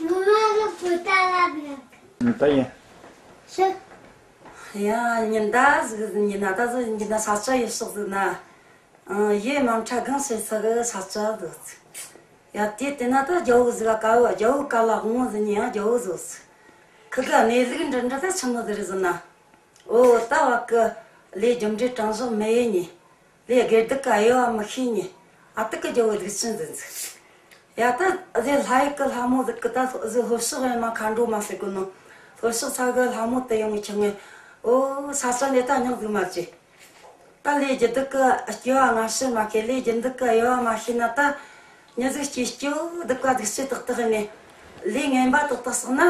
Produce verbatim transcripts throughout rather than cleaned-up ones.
ངོ་མ་གི་བུ་ད་ལབ་ནི། ད་ཡིན། ཤི། ཡ། ཉི་ཟླ་ཟིག་ཟིག་ཉི་ན་ད་ཟིག་ཉི་ན་ས་ཆ་ཡི་ཕྱོགས་ཟིག་ན། ཨང་། ཡེ་མ་ཁྲ་གང་ཟེར་ས་གི་ས་ཆ་ཟིག་ཡ། དེ་དེ་ན་ད་རྒྱ་བོ་ཟིག་ག་བོ། རྒྱ་བོ་ག་ལ་ངོ་ཟིག་ཉི་ཡ་རྒྱ་བོ་ཟིག་ཟིག་ཁི་གི་གནས་ལུགས་འདྲི་འདྲི་ད་ཆི་མོ་ཟིག་རེད་ཟེར་ན། ཨོ་ད་བ་གི་ལས་རྒྱུ་འབྲས་དྲང་གཞག་མེད་ཡེ་ཉི། ལས་དགེ་སྡིག་གི་དབྱེ་བ་མི་ཤེས་ཉི། ཨ་ཏི་ཀི་རྒྱལ་བོ་སྡིག་ཅན་ཟིག་ཟིག་ཡ། ད་ཟེ་ལྷ་ཡུལ་གི་ལྷ་མོ་ཟིག་གི་ད་ཟེ་ལྷོ་ཕྱོགས་ཡན་མ་མཁའ་འགྲོ་མ་ཟེར་གོ་ནོ། ལྷོ་ཕྱོགས་ས་གི་ལྷ་མོ་དེ་ཡོང་ངི་ཁྱེར་ངེ། ཨོ་ས་ཆ་ལས་ད་ཉག་ཟིག་མ་བྱེད། ད་ལས་རྒྱུ་སྡིག་གི་སྐྱེ་བ་སྔ་ཕྱི་མ་ཤེས། ལས་རྒྱུ་སྡིག་གི་དབྱེ་བ་མ་ཤེས་ན་ད། མྱི་ཟིག་སྐྱེ་སྐྱེ་བོ་སྡིག་པ་སྡིག་ཅན་ཏག་ཏག་ནས། ལས་ངན་པ་ཏག་ཏག་བསགས་ན།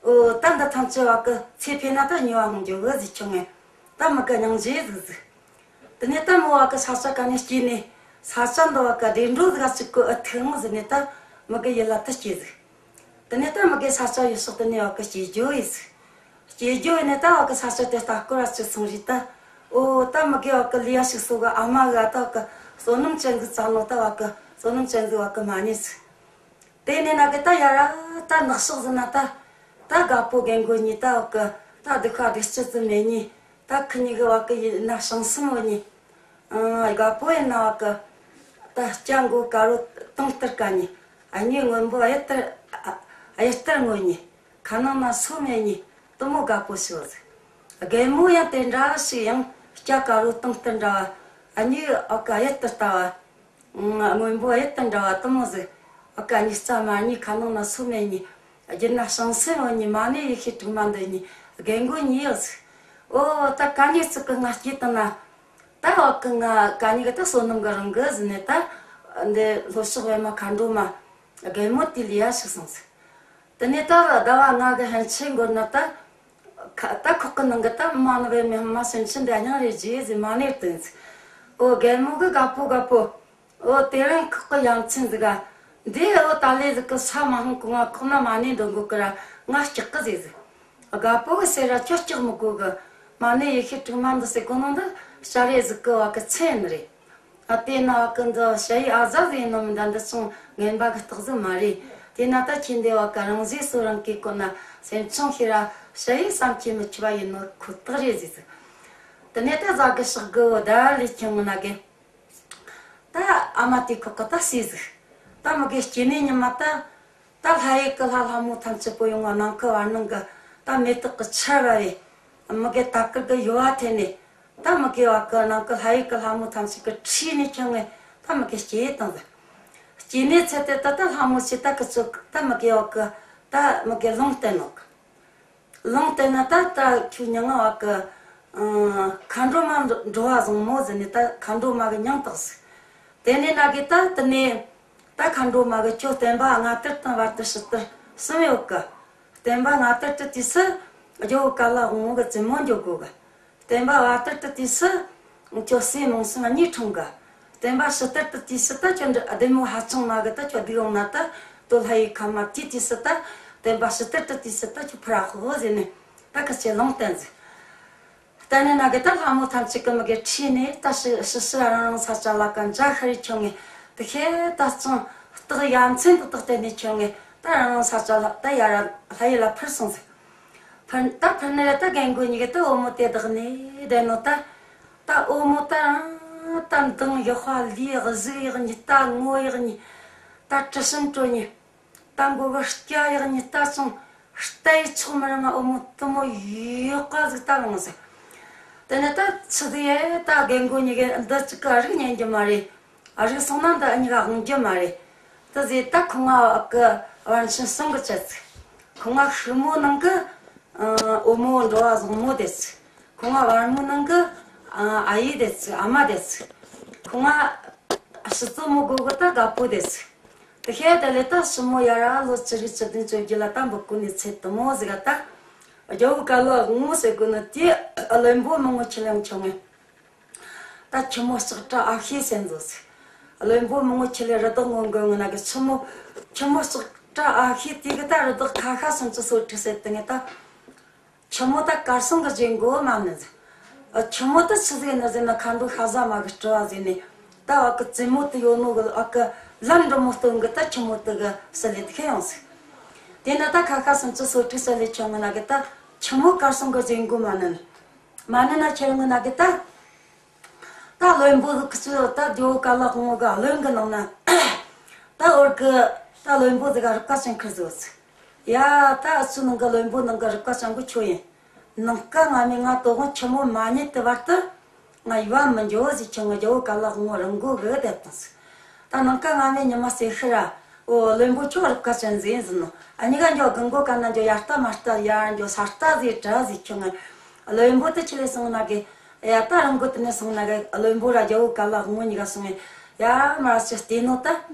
ཨོ་ད་འདི་ཐམས་ཅད་བ་གི་ཚེ་འཕོས་ན་ད་ཉེ་བ་ཧོང་རྒྱུ་བོ་ཟིག་ཁྱོད་ངེ། ད་མི་གི་སྙིང་རྗེ་ཟིག་ཟིག་དེ་ནས་ད་མོ་བ་གི་ས་ཆ་ག་ནས་སྐྱེས་ནས། ས་ཆ་འདི་བ་གི་བདེ་འགྲོ་ཟིག་ག་ཅིག་གི་ཨུ་ཐུག་ངོ་ཟིག་ནས་ད་མི་གི་ཡིད་ལ་དུ་སྐྱེ་ཟིག་དེ་ནས་ད་མི་གི་ས་ཆ་ཡོད་ཕྱོགས་དེ་ནས་བ་གི་སྐྱེ་རྒྱུ་ཡིན་ཟིག་སྐྱེ་རྒྱུ་ཡིན་ནས་ད་བ་གི་ས་ཆ་དེ་ལྟ་སྐོར་ར་ཅིག་སོང་རེད་ད། ཨོ་ད་མི་གི་བ་གི་ལས་ཡ་ཞིག་སོ་གི་ཨ་མ་གི་ད་བ་གི་བསོད་ནམས་ཅན་ཟིག་བཙལ་ནོ་ད་བ་གི་བསོད་ནམས་ཅན་ཟིག་བ་གི་མ་རྙེད་ཟིག་དེ་ནས་ན་གི་ད་ཡ་ར་ད་ནག་ཕྱོགས་ཟིན་ན་ད། ད་དགའ་པོ་རྒན་རྒོན་གཉིས་ད་བ་གི་ད་སྡིག་པ་སྡིག་ཅན་ཟིག་མེད་ཉི། ད་ཁི་གཉིས་གི་བ་གི་ཡིན་ན་བྱང་སེམས་ཡོད་ཉི། ཨང་། དགའ་པོ་ཡིན་ན་བ་གི་ད་སྐྱ་མགོ་དཀར་རོ་དུང་ལྟར་དཀར་ཉི། ཨ་མྱེས་སྔོན་པོ་གཡུ་ལྟར་ཨ་གཡུ་ལྟར་སྔོ་ཉི། ཁ་ནང་ན་སོ་མེད་ཉི། དེ་མོ་དགའ་པོ་ཞིག་ཡོད་ཟིག་རྒན་མོ་ཡང་དེ་འདྲ་ཞིག་ཡང་སྐྱ་དཀར་རོ་དུང་ལྟར་འདྲ་བ། ཨ་མྱེས་བ་གི་གཡུ་ལྟར་ལྟ་བ། སྔོན་པོ་གཡུ་ལྟར་འདྲ་བ་དེ་མོ་ཟིག་བ་གི་གཉིས་རྩ་མ་ཉི། ཁ་ནང་ན་སོ་མེད་ཉི། རྒྱུད་ན་བྱང་སེམས་ཡོད་ཉི། མ་ཎི་ཡེ་ཤེས་དྲུག་མ་འདོན་ཉི། རྒན་རྒོན་གཉིས་ཡོད་ཟིག་ཨོ་ད་ག་ཉི་ཙིག་གི་ང་སྐྱེས་བཏང་ན། ད་བ་གི་ང་ག་ཉི་གི་ད་བསོད་ནམས་གི་རང་གི་ཟིན་ནས་ད། འདི་ལྷོ་ཕྱོགས་པད་མ་མཁའ་འགྲོ་མ་རྒན་མོ་དེ་ལས་ཡ་ཞིག་སོང་ཟིག་དེ་ནས་ད་ཟླ་བ་ལྔ་གི་ཧན་ཆེན་འགོར་ན་ད། ཁ་ད་ཁོག་གི་ནང་གི་ད་མ་ནི་བས་མི་ཧ་མ་སེམས་ཅན་འདི་སྙིང་རེ་རྗེ་ཟིག་མ་ནེར་དུ་ཟིག་ཨོ་རྒན་མོ་གི་དགའ་པོ་དགའ་པོ། ཨོ་དེ་རིང་ཁོག་གི་ཡ་མཚན་ཟིག་ག་འདི་ཨོ་ད་ལས་ཟིག་གི་ས་མ་ཧང་གོ་ང་ཁོག་ན་མ་ནེ་འདོན་གོ་གི་ར་ང་སྐྲག་གི་ཟིག་ཟིག་དགའ་པོ་གི་ཟེར་ར་ཁྱོད་སྐྲག་མི་དགོས་གི། མ་ཎི་ཡེ་ཤེས་དྲུག་མ་འདི་ཟེར་གོ་ནོ་འདི་ཞྭ་རེ་ཟིག་གི་བ་གི་ཚེ་ཡིན་རེད། ཨ་དེ་ན་བ་གི་འདི་ཞྭ་ཡི་ཨ་ཟ་ཟིག་ཡིན་ནོ་མིན་ད། འདི་ཅུང་ངན་པ་གི་རྟགས་ཟིག་མ་རེད། དེ་ན་ད་ཁྱེད་འདི་བ་གི་རང་བཞིན་སོ་རང་གི་གོ་ན་སེམས་ཆུང་ཤེས་ར་ཞྭ་ཡི་བསམ་གྱིས་མི་ཁྱབ་པ་ཡིན་ནོ་ཁོ་ཐག་རེད་ཟིག་ཟིག་དེ་ནས་ད་ཟ་གི་ཞག་གི་བོ་ད་ལས་ཁྱང་ན་གི་ད་ཨ་མ་དེ་ཁོག་གི་ད་སྲས་ཟིག་ད་མི་གི་སྐྱེ་ནས་ཉི་མ་ད། ད་ལྷ་ཡུལ་གི་ལྷ་ལྷ་མོ་ཐམས་ཅད་པོ་ཡོང་བ་ནང་གི་བར་སྣང་གི་ད་མེ་ཏོག་གི་ཆར་བབས་བས། མི་གི་ད་ཀིར་གི་ཡོ་བ་འཐེན་ནས། ད་མི་གི་བ་གི་ནང་གི་ལྷ་ཡུལ་གི་ལྷ་མོ་ཐམས་ཅད་གི་ཁྲིས་ནས་ཁྱེར་ངས་ད་མི་གི་སྐྱེས་བཏང་ཟིག་སྐྱེས་ནས་ཚེ་དེ་ད་ད་ལྷ་མོ་ཆེ་ད་གི་ཚོད་ད་མི་གི་བ་གི་ད་མི་གི་ལུང་བསྟན་ནོ་གི་ལུང་བསྟན་ན་ད་ད་ཁྱོད་མྱིང་ང་བ་གི། ཨང་། མཁའ་འགྲོ་མ་འགྲོ་བ་བཟང་མོ་ཟེར་ནས་ད་མཁའ་འགྲོ་མ་གི་མྱིང་བཏགས་ཟིག་དེ་ནས་ན་གི་ད་དེ་ནས་ད་མཁའ་འགྲོ་མ་གི་ཁྱོད་བསྟན་པ་སྔ་དར་དང་བར་དར་ཕྱི་དར་གསུམ་ཡོད་གི་བསྟན་པ་སྔ་དར་དུ་དུས་སུ་རྒྱལ་བོ་ཀ་ལ་དབང་མོ་གི་བཙུན་མོ་འགྱོ་དགོས་གི་བསྟན་པ་བར་དར་དུ་དུས་སུ་ཁྱོད་སྲས་མོ་གསུམ་གཉིས་འཁྲུངས་གི་བསྟན་པ་ཕྱི་དར་དུ་དུས་སུ་ད་ཁྱོད་འདི་བདེ་མོ་ཧ་ཅང་མ་གི་ད་ཁྱོད་སྡིག་འོང་ན་ད་དོ་ལྷ་ཡི་ཁ་མ་དེའི་དུས་སུ་ད་བསྟན་པ་ཕྱི་དར་དུ་དུས་སུ་ད་ཁྱོད་ཕུ་ར་ཧོ་ཟེར་ནས་ད་གི་ཆེ་ལུང་བསྟན་ཟིག་བསྟན་ནས་ན་གི་ད་ལྷ་མོ་ཐམས་ཅད་གི་མི་གི་ཁྲིས་ནས་ད་ཕྱི་ཕྱི་ཕྱི་རང་རང་ས་ཆ་ལ་ག་འཇའ་ཤར་རེ་ཁྱོད་ངས་དེ་ཤེས་ད་ཅང་རྟགས་ཡ་མཚན་དེ་དག་བསྟན་ནས་ཁྱོད་ངས་ད་རང་རང་ས་ཆ་ལ་ད་ཡ་ར་ལྷ་ཡུལ་ལ་ཕུར་སོང་ཟིག་ཕར་ད་ཕར་ནས་ད་རྒན་རྒོན་གཉིས་ཀྱིས་ད་བུ་མོ་དེ་བདག་ནས་བསྡད་ནོ་ད། ད་བུ་མོ་ད་རང་ད་མདངས་ཡག་པ་ལུས་གཟུགས་ཡག་ཉི། ད་ངོ་ཡག་ཉི། ད་དྲི་ཞིམ་དྲོ་ཉི། ད་མགོ་གི་སྐྱ་ཡག་ཉི། ད་ཅང་ལྟ་ཡི་ཆོག་མི་རུང་ང་བུ་མོ་དེ་མོ་ཡག་པ་ཟིག་ད་ལོང་ཟིག་དེ་ནས་ད་ཆི་ཟིག་ཡེ་ད་རྒན་རྒོན་གཉིས་ཀྱིས་འདི་གཅིག་གི་རིག་ཉན་རྒྱུ་མ་རེད། ཨ་རིག་སོང་ན་འདི་གཉིས་ཀ་དབང་རྒྱུ་མ་རེད། དེ་ཟིག་ད་ཁོ་ང་གི་བར་ཆད་གསུམ་གི་བཅད་ཟིག་ཁོ་ང་ཕྱུག་མོ་ནང་གི་ཨ་བུ་མོ་འགྲོ་བ་བཟང་མོ་དེ་ཟིག་ཁོ་ང་བར་མོ་ནང་གི་ཨ་ཨ་ཡེ་དེ་ཟིག་ཨ་མ་དེ་ཟིག་ཁོ་ང་ཕྱི་གཙོ་མོ་དགོ་གི་ད་དགའ་པོ་དེ་ཟིག་དེ་ཤེས་དེ་ལས་ད་ཕྱི་མོ་ཡ་ར་ལོ་བཅུ་རེ་བཅུ་བདུན་བཅོ་བརྒྱད་ལ་ད་འབུད་གོ་ནི་ཚེ་དེ་མོ་ཟིག་ག་ད་རྒྱལ་བོ་ཀ་ལོ་དབང་མོ་ཟེར་གོ་ནི་དེ་བློན་པོ་མང་ངོ་ཆེ་ལེང་ཆུང་ངེ། ད་ཁྱི་མོ་ལྕགས་སྤྲ་ཨ་ཤེ་ཟེར་འཛོ་ཟིག་བློན་པོ་མང་ངོ་ཆེ་ལེ་རི་དྭགས་ངོ་མགོ་ངི་ན་གི་ཁྱི་མོ། ཁྱི་མོ་ལྕགས་སྤྲ་ཨ་ཤེ་དེ་གི་ད་རི་དྭགས་ཁ་ཤ་སུམ་ཅུ་སོ་དྲུག་ཟེར་དེ་ངེ་ད། ཁྱི་མོ་ད་གར་སོང་གི་རྗེས་འགོ་མ་ནི་ཟིག་ཨ་ཁྱི་མོ་ད་ཆི་ཟིག་ནི་ཟེར་ན་མཁའ་འགྲོ་ཤ་ཟ་མ་གི་སྤྲུལ་བ་ཟིག་ནི། ད་བ་གི་བཙུན་མོ་དེ་ཡོད་ནོ་གི་ཨ་གི་ལམ་འགྲོ་མོ་སྟོན་གི་ད་ཁྱི་མོ་དེ་གི་སི་ལེ་དེ་ཁེ་ཡོང་ཟིག་དེ་ན་ད་ཁ་ཁ་སུམ་ཅུ་སོ་དྲུག་ས་ལས་ཆུང་ངུ་ན་གི་ད་ཆུ་མོ་དཀར་གསུམ་གི་རྗེས་འགོ་མ་ནན། མ་ནན་ན་ཆེར་ངུ་ན་གི་ད། ད་བློན་པོ་ཟིག་ཁི་ཆུ་ད་ཇོ་བོ་ཀ་ལ་དབང་བོ་གི་བློན་གི་ནང་ན། ད་འོར་གི་ད་བློན་པོ་ཟིག་ག་རིག་པ་ཅན་ཁིར་ཟོས། ཡ། ད་ཨ་ཆུ་ནང་གི་བློན་པོ་ནང་གི་རིག་པ་ཅན་གི་ཁྱོ་ཡིན། ནངས་ཀ་ང་མི་ང་དོ་དགོང་ཆུ་མོ་མ་ཉལ་དུ་བར་དུ། ང་ཡུལ་མི་འགྱོ་ཟིག་ཆུང་ངུ་ཇོ་བོ་ཀ་ལ་དབང་བོ་རང་མགོ་གི་བསྡད་བཏང་ཟིག་ད་ནངས་ཀ་ང་མི་ཉི་མ་སེ་ཤི་ར། འོ་བློན་པོ་ཁྱོ་རིག་པ་ཅན་ཟིག་ཡིན་ཟིན་ནོ། ཨ་ནི་ག་འགྱོ་གི་མགོ་ཀ་ན་འགྱོ་ཡར་ལྟ་མར་ལྟ་ཡར་འགྱོ་ས་ལྟ་ཟིག་དྲ་ཟིག་ཆུང་ངུ། བློན་པོ་དེ་ཆི་ལས་སོང་ན་གི། ཡ། ད་རང་མགོ་དེ་ནས་སོང་ན་གི་བློན་པོ་ར་ཇོ་བོ་ཀ་ལ་དབང་བོ་གཉིས་ཀ་སོང་ངི། ཡ། མར་ཅི་བལྟས་ནོ་ད།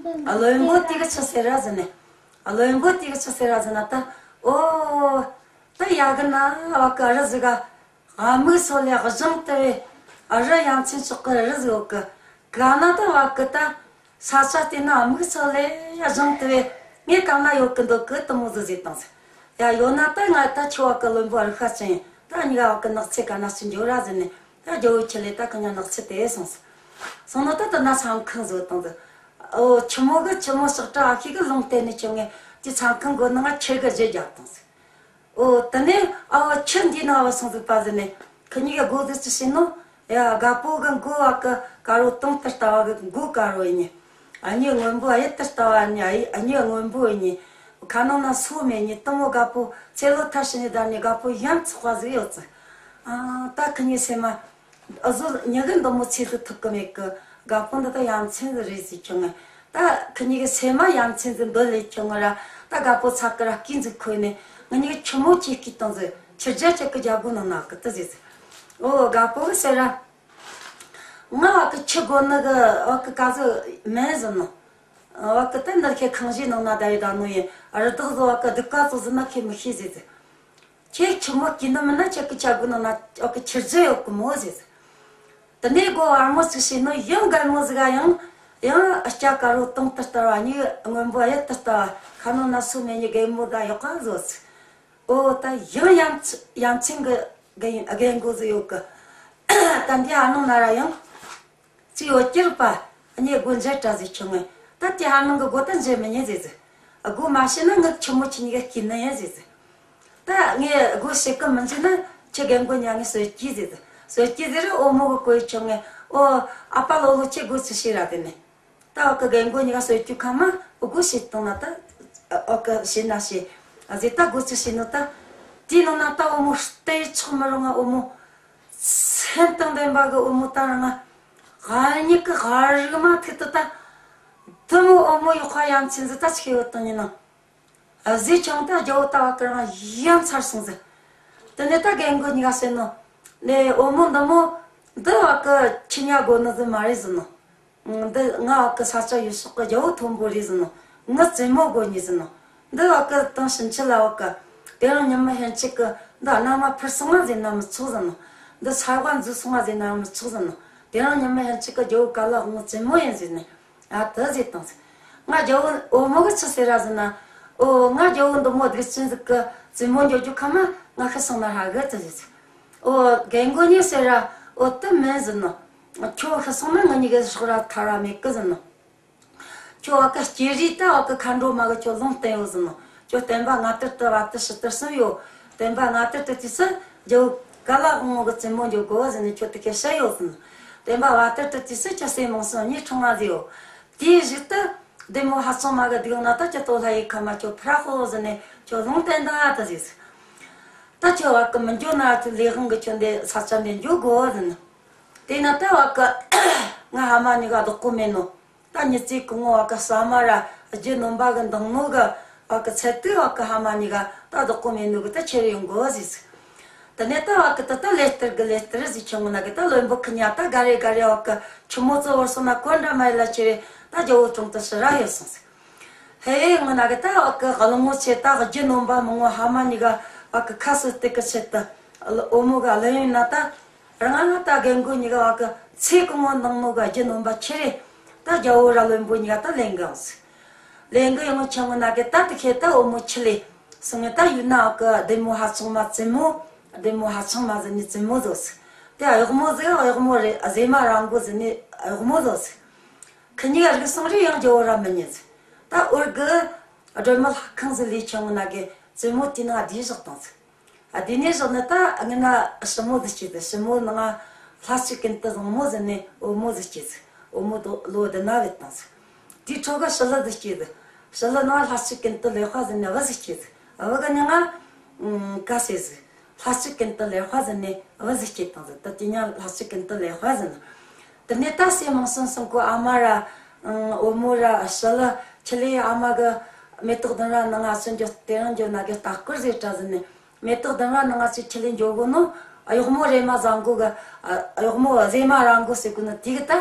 བློན་པོ་དེ་གི་ཆི་ཟེར་ར་ཟིན་ནི། བློན་པོ་དེ་གི་ཆི་ཟེར་ར་ཟིན་ན་ད། འོ། ད་ཡ་གི་ན་བ་གི་རི་ཟིག་ག་དམིགས་སོ་ལེ་གཞུང་དུ་བས། ཨ་རི་ཡ་མཚན་ཆོག་གི་རི་ཟིག་ཡོད་གི། ག་ན་ད་བ་གི་ད། ས་ཆ་དེ་ན་དམིགས་སོ་ལེ་གཞུང་དུ་བས། ངས་ག་ན་ཡོད་གི་འདུག་གི་དུ་མོ་ཟིག་ཟེར་བཏང་ཟིག་ཡ། ཡོད་ན་ད་ང་ད་ཆུ་བ་གི་བློན་པོ་རིག་ཤ་ཅན་ཡིན། ད་གཉིས་ཀ་བ་གི་ནགས་ཚལ་ག་ན་ཅི་འགྱོ་ར་ཟིན་ནས། ད་ཇོ་བོ་ཆི་ལེ་ད་གི་ཉ་ནགས་ཚལ་དེ་སོང་ཟིག་སོང་ནོ་ད་དུ་ན་ཚང་ཁང་བཟོ་བཏང་ཟིག་འོ་ཆུ་མོ་གི་ཆུ་མོ་ཞག་གྲ་ཨ་ཁི་གི་ལུང་བསྟན་ནས་ཆུ་ངས་དེ་ཚང་ཁང་གོ་ནང་ང་ཁྱེར་གི་བཞེས་རྒྱབ་བཏང་ཟིག་འོ། དེ་ནས་ཨ་བ་ཁྱི་འདི་ན་བ་སོང་ཟིག་པ་ཟེར་ནས། ཁི་གཉིས་ཀ་སྒོ་ཟིག་ཅི་བྱས་ནོ། ཡ། རྒད་པོ་གི་མགོ་བ་གི་དཀར་བོ་དུང་ལྟར་ལྟ་བ་གི་མགོ་དཀར་བོ་ཡིན་ནི། ཨ་མྱེས་སྔོན་པོ་གཡུ་ལྟར་ལྟ་བ་ནི། ཨ་མྱེས་སྔོན་པོ་ཡིན་ནི། ཁ་ནང་ན་སོ་མེད་ནི། དུ་མོ་རྒད་པོ་ཚེ་ལོ་ཐར་ཕྱིན་ནི་ད་ནི་རྒད་པོ་ཡ་མཚན་ཆེ་བ་ཟིག་ཡོད་ཟིག་ཨ། ད་ཁི་གཉིས་སེམས་མ། འུ་ཟོ་མྱི་གི་འདི་མོ་ཚེ་ཟིག་ཐུབ་གི་མེད་གི། རྒད་པོ་འདི་ད་ཡ་མཚན་ཟིག་རེད་ཟེར་ཁྱོད་ངས། ད་ཁི་གཉིས་ཀྱི་སེམས་མ་ཡ་མཚན་ཟིག་འདོད་ལས་ཁྱོད་ངས་ར། ད་རྒད་པོ་ཚ་གི་ར་སྐེ་ཟིག་ཁོལ་ནས་ང་གཉིས་ཀྱི་ཆུ་མོ་ཅིག་སྐྱེས་བཏང་ཟིག་ཆུ་རྒྱ་ཅིག་གི་རྒྱ་སྒོ་ནང་ན་གི་དུ་ཟིག་ཟིག་འོ། རྒད་པོ་གི་ཟེར་ར། ང་བ་གི་ཆུ་དགོ་ནི་གི་བ་གི་ག་ཟིག་མེད་ཟིན་ནོ། བ་གི་ད་འདི་ཁྱེད་ཁང་བཞི་ནང་ན་བསྡད་ཡོད་ད་ནོ་ཡིན། རི་དྭགས་ཟོ་བ་གི་གདུགས་ཀ་ཙོག་ཟིན་ན་ཁྱེད་མི་ཤེས་ཟིག་ཟིག་ཁྱེད་ཆུ་མོ་སྐྱེས་ནི་མིན་ན་ཁྱེད་ཀྱི་ཆ་དགུ་ནང་ན་འོ་གི་ཆུ་རྒྱུ་ཡོད་གི་མོ་ཟེར། དེ་ནས་སྒོ་བར་མོ་ཟིག་ཕྱེས་ནོ་ཡང་རྒན་མོ་ཟིག་ག་ཡང་ཡང་སྐྱ་དཀར་བོ་དུང་ལྟར་ལྟ་བ། མྱེས་སྔོན་པོ་གཡུ་ལྟར་ལྟ་བ། ཁ་ནང་ན་སོ་མེད་ནི་རྒན་མོ་ཟིག་ག་ཡག་ག་བཟོ་ཟིག་འོ་ད་ཡང་ཡ་མཚན་ཡ་མཚན་གི་རྒན་རྒན་མགོ་ཟིག་ཡོད་གི། ད་འདི་ཨ་ནང་ན་ར་ཡང་། ཅི་ཡོད་ཀྱི་རེད་པ། ངས་སྒོ་འབྱེད་དྲ་ཟིག་ཁྱོད་ངས། ད་དེ་ཧ་ནང་གི་སྒོ་ད་འབྱེད་མི་ཉན་ཟེར་ཟིག་སྒོ་མ་ཕྱེ་ན་ངས་ཆུ་མོ་ཁྱེད་གཉིས་ཀ་སྐྱེས་ནི་ཡིན་ཟེར་ཟིག་ད་ངས་སྒོ་ཕྱེ་གི་མི་འཇུག་ན་ཁྱེད་རྒན་མགོ་ཉག་ངས་གསོད་རྒྱུ་ཟེར་ཟིག་གསོད་རྒྱུ་ཟེར་ར། འོ་མོ་གི་གོ་ཡི་ཁྱོད་ངས། འོ་ཨ་ཕ་ལོ་ལོ་ཁྱེད་སྒོ་ཅི་ཕྱེ་ར་དེ་ནས། ད་འོ་གི་རྒན་མགོ་གཉིས་ཀ་གསོད་རྒྱུ་ཁ་མ་འོ་སྒོ་ཕྱེ་བཏང་ན་ད། འོ་གི་ཕྱེ་ན་ཕྱེ། ཨ་ཟེར་ད་སྒོ་ཅི་ཕྱེ་ནོ་ད། དེའི་ནང་ན་ད་འོ་མོ་སྟེར་ཆོག་མི་རུང་ང་འོ་མོ། སེམས་དང་ལྡན་པ་གི་འོ་མོ་ད་རང་ང་། གཉིད་ཀྱི་རིག་མ་ཐུག་ཏུ་ད། དུ་མོ་འོ་མོ་ཡག་པ་ཡ་མཚན་ཟིག་ད་ཆི་ཡོད་དང་ཡིན་ནོ། ཟས་ཆང་ད་རྒྱ་བོ་ལྟ་བ་ཀི་རང་ཡ་མཚར་སོང་ཟིག་དེ་ནས་ད་རྒན་མགོ་གཉིས་ཀ་ཟེར་ནོ། ནས་འོ་མོ་འདི་མོ། འདི་བ་ཀི་ཁྱི་ཉ་དགོ་ནི་ཟིག་མ་རེད་ཟེར་ནོ། འདི་ང་བ་ཀི་ས་ཆ་ཡུལ་ཕྱོགས་ཀི་རྒྱ་བོ་མཐོན་པོ་རེད་ཟེར་ནོ། ངི་བཙུན་མོ་དགོ་ནི་ཟེར་ནོ། འདི་བ་ཀི་དང་ཕྱིན་ཆད་ལ་བ་ཀི། དེ་རིང་ཉི་མ་ཕན་ཆད་ཀི་འདི་ཨ་ན་མ་ཕུར་སོང་ང་ཟེར་ན་མི་ཆོག་ཟེར་ནོ། འདི་ས་བ་འཛུལ་སོང་ང་ཟེར་ན་མི་ཆོག་ཟེར་ནོ། དེ་རིང་ཉི་མ་ཕན་ཆད་ཀི་རྒྱ་བོ་ཀ་ལ་དབང་བོ་བཙུན་མོ་ཡིན་ཟེར་ནི། ཨ་དེ་ཟེར་བཏང་ཟིག་ང་རྒྱ་བོ་འོ་མོ་གི་ཆི་ཟེར་ར་ཟེར་ན། འོ་ང་རྒྱ་བོ་འདི་མོ་སྡིག་ཅན་ཟིག་གི་བཙུན་མོ་འགྱོ་རྒྱུ་ཁ་མ་ང་ཤི་སོང་ན་ཧ་གི་དེ་ཟེར་ཟིག་འོ་རྒན་མགོ་གཉིས་ཟེར་ར། འོ་དེ་མིན་ཟེར་ནོ། ཁྱོད་ཤི་སོང་ན་ང་གཉིས་ཀའི་སྲོག་ར་ཐར་ར་མེད་གི་ཟེར་ནོ། ཁྱོད་བ་ཀི་སྐྱེ་རིས་ད་བ་ཀི་མཁའ་འགྲོ་མ་གི་ཁྱོད་ལུང་བསྟན་ཡོད་ཟེར་ནོ། ཁྱོད་བསྟན་པ་ལྔ་དར་དུ་བ་དར་ཕྱི་དར་གསུམ་ཡོད། བསྟན་པ་ལྔ་དར་དུ་དུས་སུ་རྒྱ་བོ་ཀ་ལ་དབང་བོ་གི་བཙུན་མོ་འགྱོ་དགོ་ཟེར་ནས་ཁྱོད་དེ་ཁྱེད་བཤད་ཡོད་ཟེར་ནོ། བསྟན་པ་བ་དར་དུ་དུས་སུ་ཁྱོད་སྲས་མང་སོང་གཉིས་འཁྲུངས་མ་ཟེར་ཡོད། དེའི་གཞུག་ཏུ་བདེ་མོ་ཧ་ཅང་མ་གི་སྡུག་ན་ད་ཁྱོད་ལྟོ་ལྷ་ཡི་ཁ་མ་ཁྱོད་ཕྲག་ཤོག་ཟེར་ནས་ཁྱོད་ལུང་བསྟན་དང་ཨ་ད་ཟེར་ཟིག་ད་ཁྱོད་བ་ཀི་མི་འགྱོ་ན་ཁྱོད་ལས་དབང་གི་ཁྱོད་འདི་ས་ཆ་འདི་འགྱོ་དགོ་ཟེར་ནོ། དེ་ན་ད་བ་ཀི་ང་ཕ་མ་གཉིས་ཀ་བདག་པོ་མེད་ནོ། ད་མྱི་ཚེ་གང་བོ་བ་ཀི་ཟ་མ་ར་རྒྱུ་ནོམ་པ་གི་འདང་ནོ་གི་བ་ཀི་ཚད་དུ་བ་ཀི་ཕ་མ་གཉིས་ཀ་ད་བདག་པོ་མེད་ནོ་གི་ད་ཁྱེར་ཡོང་དགོ་ཟེར་ཟིག་དེ་ནས་ད་བ་ཀི་ད་ད་ལེ་སྟེར་གི་ལེ་སྟེར་ཟིག་ཆུང་ངུ་ན་གི་ད་བློན་པོ་ཁི་ཉ་ད་ག་རེ་ག་རེ་བ་ཀི་ཆུ་མོ་ཙོ་བོར་སོང་ན་གོ་འདྲ་མ་ཡི་ལ་ཁྱེར་ད་རྒྱ་བོ་དྲུང་དུ་ཕྱིར་ར་ཡོད་སོང་ཟིག་ཧེ་ངུ་ན་གི་ད་བ་ཀི་གླང་མོ་ཆེ་ད་རྒྱུ་ནོམ་པ་མང་བོ་ཕ་མ་གཉིས་ཀ་བ་ཀི་ཁ་སུ་སྟེར་གི་ཆེད་དུ་འོ་མོ་ག་ལེན་ཡོང་ན་ད། རང་ང་ད་རྒན་མགོ་གཉིས་ཀ་བ་ཀི་ཚེ་གང་བོ་འདང་ནོ་ག་རྒྱུ་ནོམ་པ་ཁྱེར་རེ། ད་རྒྱ་བོ་ར་བློན་པོ་གཉིས་ཀ་ད་ལེན་གི་ཡོང་ཟིག་ལེན་གི་ཡོང་ཆུང་ངུ་ན་གི་ད་དེ་ཁེ་ད་འོ་མོ་ཆི་ལེ། སོང་ངི་ད་ཡུལ་ན་བ་ཀི་བདེ་མོ་ཧ་ཅང་མ་བཙུན་མོ། བདེ་མོ་ཧ་ཅང་མ་ཟེར་ནི་བཙུན་མོ་ཟོ་ཟིག་དེ་གཡོག་མོ་ཟིག་གཡོག་མོ་རེད། ཟེ་མ་ར་མགོ་ཟེར་ནི་གཡོག་མོ་ཟོ་ཟིག་ཁི་གཉིས་ཀ་རིག་སོང་རེ་ཡང་རྒྱ་བོ་ར་མི་ཉན་ཟིག་ད་འོར་གི་ སྒྲོལ་མ་ལྷ་ཁང་ཟིག་ལས་ཆེན་མོ་ན་གི་བཙུན་མོ་དེའི་ནང་བསྡུས་བཞག་བཏང་ཟིག། ཨ། དེ་ནས་བཞག་ནི་ད་ངི་ན་ཞི་མོ་ཟིག་སྐྱེས་ཟིག། ཞི་མོ་ནང་ལྷ་གཅིག་ཀུན་ཏུ་བཟང་མོ་ཟེར་ནས་བུ་མོ་ཟིག་སྐྱེས་ཟིག། བུ་མོ་དེ་ལོ་བདུན་ན་བུད་བཏང་ཟིག། དེའི་འཕྲོ་གི་ཞི་ལུ་ཟིག་སྐྱེས་ཟིག། ཞི་ལུ་ནང་ལྷ་གཅིག་ཀུན་ཏུ་ལེགས་དཔལ་ཟེར་ནས་བུ་ཟིག་སྐྱེས་ཟིག། བུ་གི་མྱིང་ང་ཀ་ཟེར་ཟིག། ལྷ་གཅིག་ཀུན་ཏུ་ལེགས་དཔལ་ཟེར་ནས་བུ་ཟིག་སྐྱེས་བཏང་ཟིག། ད་དེ་མྱིང་ལྷ་གཅིག་ཀུན་ཏུ་ལེགས་དཔལ་ཟེར་ནི། དེ་ནས་ད་སྲས་མང་སྲིང་གསུམ་གོ་ཨ་མ་ར་བུ་མོ་ར་ཞི་ལུ། ཁྱི་ལའི་ཨ་མ་གི་མེ་ཏོག་ལྡུམ་ར་ནང་ང་ཚུར་འགྱོ། དེ་རིང་འགྱོ་ན་གི་ལྟ་སྐོར་ཟིག་བྲ་ཟེར་ནས། མེ་ཏོག་ལྡུམ་ར་ནང་ང་ཚུར་ཁྱི་ལའི་འགྱོ་གོ་ནོ། གཡོག་མོ་རེ་མ་བཟའ་མགོ་གི། ཨ། གཡོག་མོ་ཟེ་མ་ར་མགོ་ཟེར་གོ་ནོ་དེ་གིས་ད།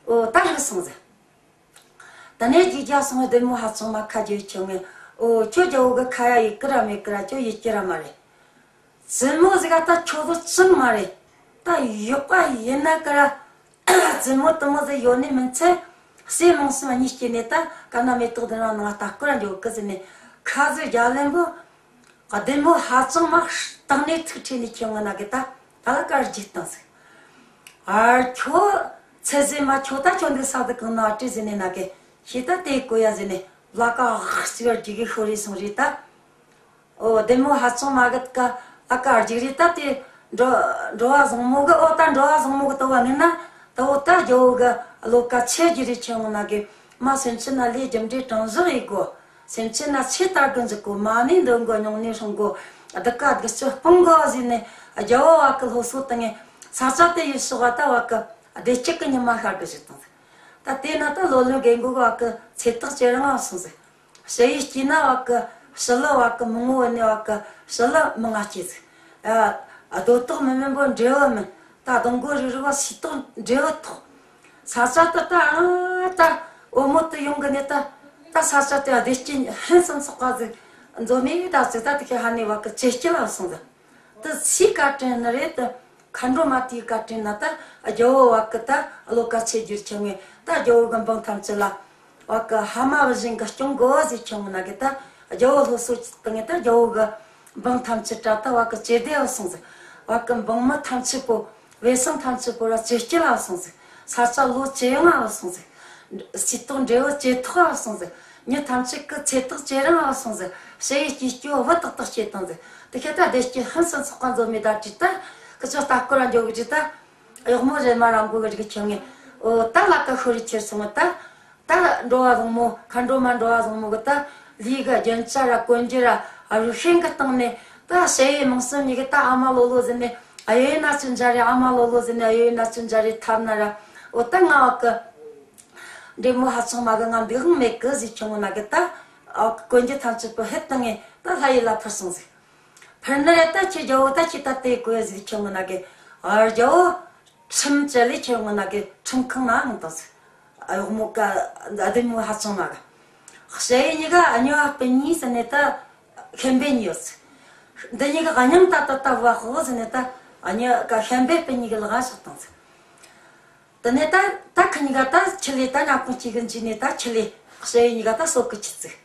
འོ། ད་རིག་སོང་ཟིག། དེ་ནས་རྗེས་རྒྱ་སོང་བའི་བདུད་མོ་ཧ་ཅང་མ་ཁ་རྒྱུ་ཆུང་ངེ། འོ། ཁྱོད་རྒྱལ་བོ་གི་ཁ་ཡ་ཡི་གི་ར་མེད་གི་ར། ཁྱོད་ཡིད་ཀྱི་ར་མ་རེད། བཙུན་མོ་ཟིག་ག་ད་ཁྱོད་ཚོ་ཅི་མ་རེད། ད་གཡོག་པ་ཡིན་ན་གི་ར། བཙུན་མོ་དེ་མོ་ཟིག་ཡོད་ནི་མིན་ཚེ། སྲས་མང་སྲིང་གཉིས་སྐྱེས་ནས་ད་ག་ན་མེ་ཏོག་ལྡུམ་ར་ནང་ལྟ་སྐོར་ར་འགྱོ་གི་ཟེར་ནས་ཁ་ཟིག་རྒྱ་ལན་པོ། བདུད་མོ་ཧ་ཅང་མ་སྟེང་ནས་ཐུགས་ཁྲོས་ནས་ཁྱེད་ངི་ན་གི་ད་ད་ལ་ཀ་རྒྱུ་བཏང་ཟིག། ཨ། ཁྱོད་ཚེ་ཟེ་མ། ཁྱོད་ད་ཁྱོད་འདི་ས་དུ་གང་ན་བྲིས་ཟེར་ནས་ན་གི། ཁྱེད་ད་དེ་གོ་ཡ་ཟེར་ནས་ལ་ཀ་ཨག་ཟིག་རྒྱུག་གི་ཤོར་རེ་སོང་རེད་ད། འོ། བདུད་མོ་ཧ་ཅང་མ་གི་ཀ་ལ་ཀ་རྒྱུག་རེད་ད། དེ་འགྲོ་འགྲོ་བ་བཟང་མོ་གི། འོ། ད་འགྲོ་བ་བཟང་མོ་གི་ལྟ་བ་ངི་ན་ལྟ་བུ་ད་རྒྱལ་བོ་གི་བློ་ཀ་ཆེ་རྒྱུ་རེད། ཁྱེད་ངི་ན་གི་མ་སེམས་ཅན་ན་ལས་རྒྱུ་འབྲས་དྲང་བཞག་ཡེད་དགོ། སེམས་ཅན་ན་ཆེ་ལྟ་གི་འཇུག་གོ། མ་ནི་འདོན་གོ། ཉུང་ནི་སྲུང་གོ། སྡུག་ག་སྡུག་ཅོ་སྤང་གོ་ཟེར་ནས་རྒྱལ་བོ་བ་གི་སློབ་གསོ་བཏང་ངེ། ས་ཆ་དེ་ཡུལ་ཕྱོགས་བ་ད་བ་གི་བདེ་སྐྱིད་གི་ཉི་མ་ཤར་གི་བཞག་བཏང་ཟིག། ད་དེ་ན་ད་ལོ་ལོན་རྒན་གོ་གི་བ་གི་ཚེ་ཐག་ཇེ་རིང་ང་སོང་ཟིག། ཞི་ཡི་སྐྱེས་ན་བ་གི་ཞི་ལུ་བ་གི་མི་ངོ་བོ་ནས་བ་གི་ཞི་ལུ་མི་ང་སྐྱེས་ཟིག། ཨ། རྡོ་ཏོག་མི་དམན་པོ་འབྲས་བུ་སྨིན། ད་སྡོང་མགོ་རུ་རུ་བ་སིལ་ཏོག་འབྲས་བུ་ཐོགས། ས་ཆ་དེ་ད། ཨ། ད་བུ་མོ་དེ་ཡོང་གི་ནས་ད། ད་ས་ཆ་དེ་བདེ་སྐྱིད་ཕུན་སུམ་ཚོགས་པ་ཟིག་འཛོམས་མེད་ད་ཟིག། ད་དེ་ཁའི་ཧ་ནས་བ་གི་ཇེ་སྐྱིད་ལ་སོང་ཟིག། དེ་སུའི་བཀའ་དྲིན་ནི་རེད། དེ་མཁའ་འགྲོ་མ་དེའི་བཀའ་དྲིན་ན། ད་རྒྱལ་བོ་བ་གི་ད་བློ་ཀ་ཆེ་རྒྱུར་ཁྱེད་ངས་ད་རྒྱལ་བོ་གི་འབངས་ཐམས་ཅད་ལ། བ་གི་ཕ་མ་བུ་གཞན་གི་སྐྱོང་དགོ་ཟེར། ཁྱེད་ངི་ན་གི་ད་རྒྱལ་བོ་སློབ་གསོ་བཏང་ངེ་ད་རྒྱལ་བོ་གི་འབངས་ཐམས་ཅད་ད་ད་བ་གི་ཇེ་བདེ་བ་སོང་ཟིག། བ་གི་འབངས་མི་ཐམས་ཅད་པོ། བུད་ཤིང་ཐམས་ཅད་པོ་ར་ཇེ་སྐྱིད་ལ་སོང་ཟིག། ས་ཆ་ལོ་ཇེ་ཡངས་ལ་སོང་ཟིག། སིལ་ཏོག་འབྲས་བུ་ཇེ་ཐོག་ལ་སོང་ཟིག། མྱི་ཐམས་ཅད་གི་ཚེ་ཐག་ཇེ་རིང་ལ་སོང་ཟིག། ཞི་ཡི་སྐྱེས་སྐྱོ་བུ་ཏག་ཏག་སྐྱེས་བཏང་ཟིག། དེ་ཁ་ད་བདེ་སྐྱིད་ཕུན་སུམ་ཚོགས་པ་འཛོམས་མེད་ད་བྲིས་ད། ཁི་ཆོ་ལྟ་སྐོར་ར་འགྱོ་གི་བྲིས་ད། གཡོག་མོ་རེ་མ་ར་མགོ་གི་རིག་ཁྱེད་ངས། འོ། ད་ལ་ཀ་ཤོར་རེ་ཁྱེར་སོང་ད། ད་འགྲོ་བ་བཟང་མོ། མཁའ་འགྲོ་མ་འགྲོ་བ་བཟང་མོ་གི་ད་ལུས་གི་རྒྱན་ཆ་ར་གོན་རྒྱུ་ར་རུ་ཤན་གི་སྟེང་ནས། ད་ཞི་ཡི་མང་སྲིང་གཉིས་གི་ད་ཨ་མ་ལོ་ལོ་ཟེར་ནས་གཡས་ན་ཅི་འཇའ་རེ། ཨ་མ་ལོ་ལོ་ཟེར་ནས་གཡོན་ན་ཅི་འཇའ་རེ་ཐབས་ན་ར། འོ། ད་ང་བ་གི་འདྲེ་མོ་ཧ་ཅང་མ་གི་ང་འདུག་ཧང་མེད་གི་ཟེར། ཁྱེད་ངི་ན་གི་ད་ཨ་གོན་རྒྱུ་ཐམས་ཅད་པོ་ཕུད་བཏང་ངེ་ད་ལྷ་ཡུལ་ལ་འཕུར་སོང་ཟིག། འཕུར་ནི་རེད། ད་ཁྱེད་རྒྱལ་བོ་ད་ཁྱེད་ད་དེ་གོ་ཡ་ཟིག། ཁྱེད་ངི་ན་གི། ཨ། རྒྱལ་བོ་ཁྲིམས་བཅད་ལས། ཁྱེད་ངི་ན་གི་ཁྲིམས་ཁང་ན་ལྷུང་བཏང་ཟིག། གཡོག་མོ་ག་བདུད་མོ་ཧ་ཅང་མ་ག། ཞི་ཡི་གཉིས་ཀ་ཨ་ཉོ་བ་སྤུན་གཉིས་ཟེར་ནས་ད་ཤན་པ་གཉིས་ཡོད་ཟིག། འདི་གཉིས་ཀ་གཉེན་ད་ད་ད་བ་ཧོ་ཟེར་ནས་ད་ཨ་ཉོ་ག་ཤན་པ་སྤུན་གཉིས་གི་ལག་ང་བཞག་བཏང་ཟིག། དེ་ནས་ད་ད་ཁི་གཉིས་ཀ་ད་ཁྱི་ལའི་ད་ཉ་ཁུང་གཅིག་གི་འཇུས་ནས། ད་ཁྱི་ལའི་ཞི་ཡི་གཉིས་ཀ་ད་སྲོག་གི་ཆུད་ཟིག།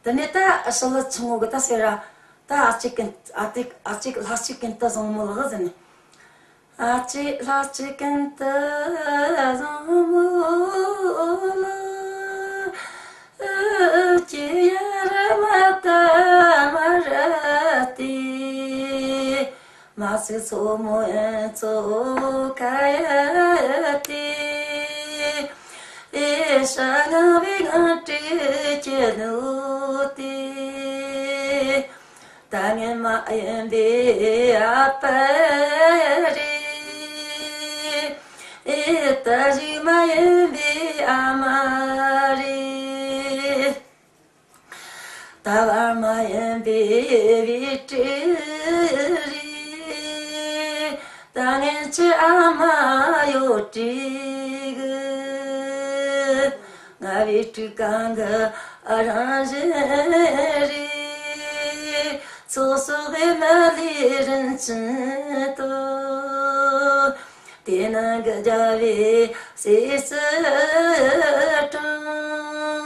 དེ་ནས་ད་ཞི་ལུ་ཆུང་ངུ་གི་ད་ཟེར་ར། ད་ཨ་ཅེ་ཀུན། ཨ་ཏི། ཨ་ཅེ་ལྷ་གཅིག་ཀུན་ཏུ་བཟང་མོ་ལགས་ཟེར་ནས། ཨ་ཅེ་ལྷ་གཅིག་ཀུན་ཏུ་བཟང་མོ་ལགས། ཁྱེད་ཡར་མ་ད་མར་ཏེ། མ་སི་སོ་མོ་ཨེ་ཙོ་ཁ་ཡ་ཏི། ཨེ་ཤ་ང་བི་ང་ཏི་ཅི་ནུ་ཏི། ད་ངན་མ་ཡིན་པའི་ཨ་ཕ་རེད། ཨེ་ད་གཞུག་མ་ཡིན་པའི་ཨ་མ་རེད། ད་བར་མ་ཡིན་པའི་བུ་ཕྲུག་རེད། ད་ངན་ཆི་ཨ་མ་ཡོད་དྲིས་གི། ང་བུ་ཕྲུག་གང་གི་རང་བཞིན་རེད། ཚོགས་གསོག་གི་མ་ལུས་རིན་ཆེན་ཏོ། དེ་ནང་གི་རྒྱལ་བའི་སྲས་སུ་འཁྲུངས།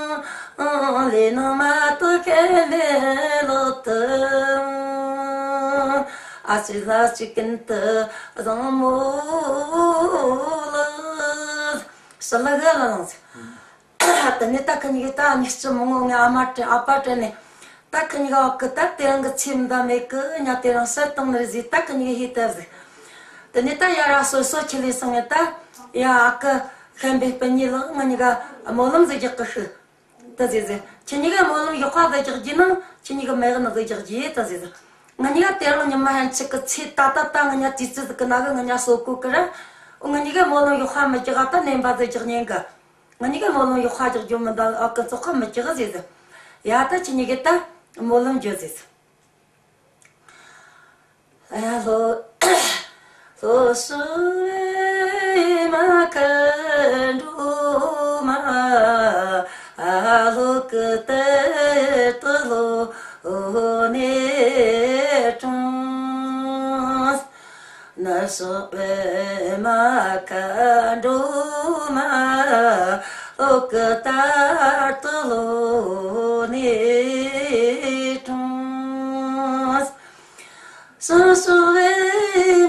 ལས་ནང་མ་གཏོགས་མཁན་མེད་ལོག་ཏུ། ཨ་ཅེ་ལྷ་གཅིག་ཀུན་ཏུ་བཟང་མོ་ལགས། ཞི་ལུ་ག་ལ་ལངས་ཟེར། དེ་ནས་ད་ཁི་གཉིས་ཀྱིས་ད་མྱི་ལྕེ་མང་བོ་ངའི་ཨ་མ་དྲན། ཨ་ཕ་དྲན་ནས། ད་ཁི་གཉིས་ཀ་བ་གི་ད་དེ་རིང་གི་ཚེ་མི་འདའ་མེད་གི། ཉ་དེ་རིང་བསད་བཏང་ནི་རེད་ཟེར། ད་ཁི་གཉིས་ཀྱིས་ཤེས་བཏང་ཟིག་དེ་ནས་ད་ཡར་ར་སོ་སོ་ཁྲིད་ལས་སོང་ངས་ད། ཡ། ཨ་ཁུ་ཤན་པའི་སྤུན་གཉིས་ལགས། ང་གཉིས་ཀ་སྨོན་ལམ་ཟིག་རྒྱག་གི་ཤོག་དེ་ཟེར་ཟེར། ཁྱེད་གཉིས་ཀས་སྨོན་ལམ་ཡག་པ་ཟིག་རྒྱག་རྒྱུ་ན་ཁྱེད་གཉིས་ཀྱི་མེད་ནི་ཟིག་རྒྱག་རྒྱུ། དེ་ཟེར་ཟེར། ང་གཉིས་ཀ་དེ་རིང་ཉི་མ་ཧན་ཆིག་གི་ཚེ་ད་ད་ད་ང་གཉིས་ཀ་དུས་ཚོད་ཟིག་གི་ནང་གི་ང་གཉིས་ཀ་སོ་གོ་གི་ར། ང་གཉིས་ཀས་སྨོན་ལམ་ཡག་པ་མི་རྒྱག་ག་ད་ནེམ་པ་ཟིག་རྒྱག་ཉན་གི། ང་གཉིས་ཀས་སྨོན་ལམ་ཡག་པ་རྒྱག་རྒྱུ་མི་འདུག་ཨ་ཁུ་ཚོགས་ཁ་མི་རྒྱག་ཟེར་ཟེར། ཡ། ད་ཁྱེད་གཉིས་ཀས་ད་སྨོན་ལམ་རྒྱོབས་ཟེར་ཟེར། ལྷོ་ལྷོ་སུ་བེ་མ་མཁའ་འགྲོ་མ། ལྷོ་ཀི་ཏེ་ཏི་ལྷོ་ནས་དྲངས། ནུབ་སོག་པད་མ་མཁའ་འགྲོ་མ། ལྷོ་ཀི་ཏར་ཏི་ལྷོ་ནས་དྲངས། བྱང་སོག་པད་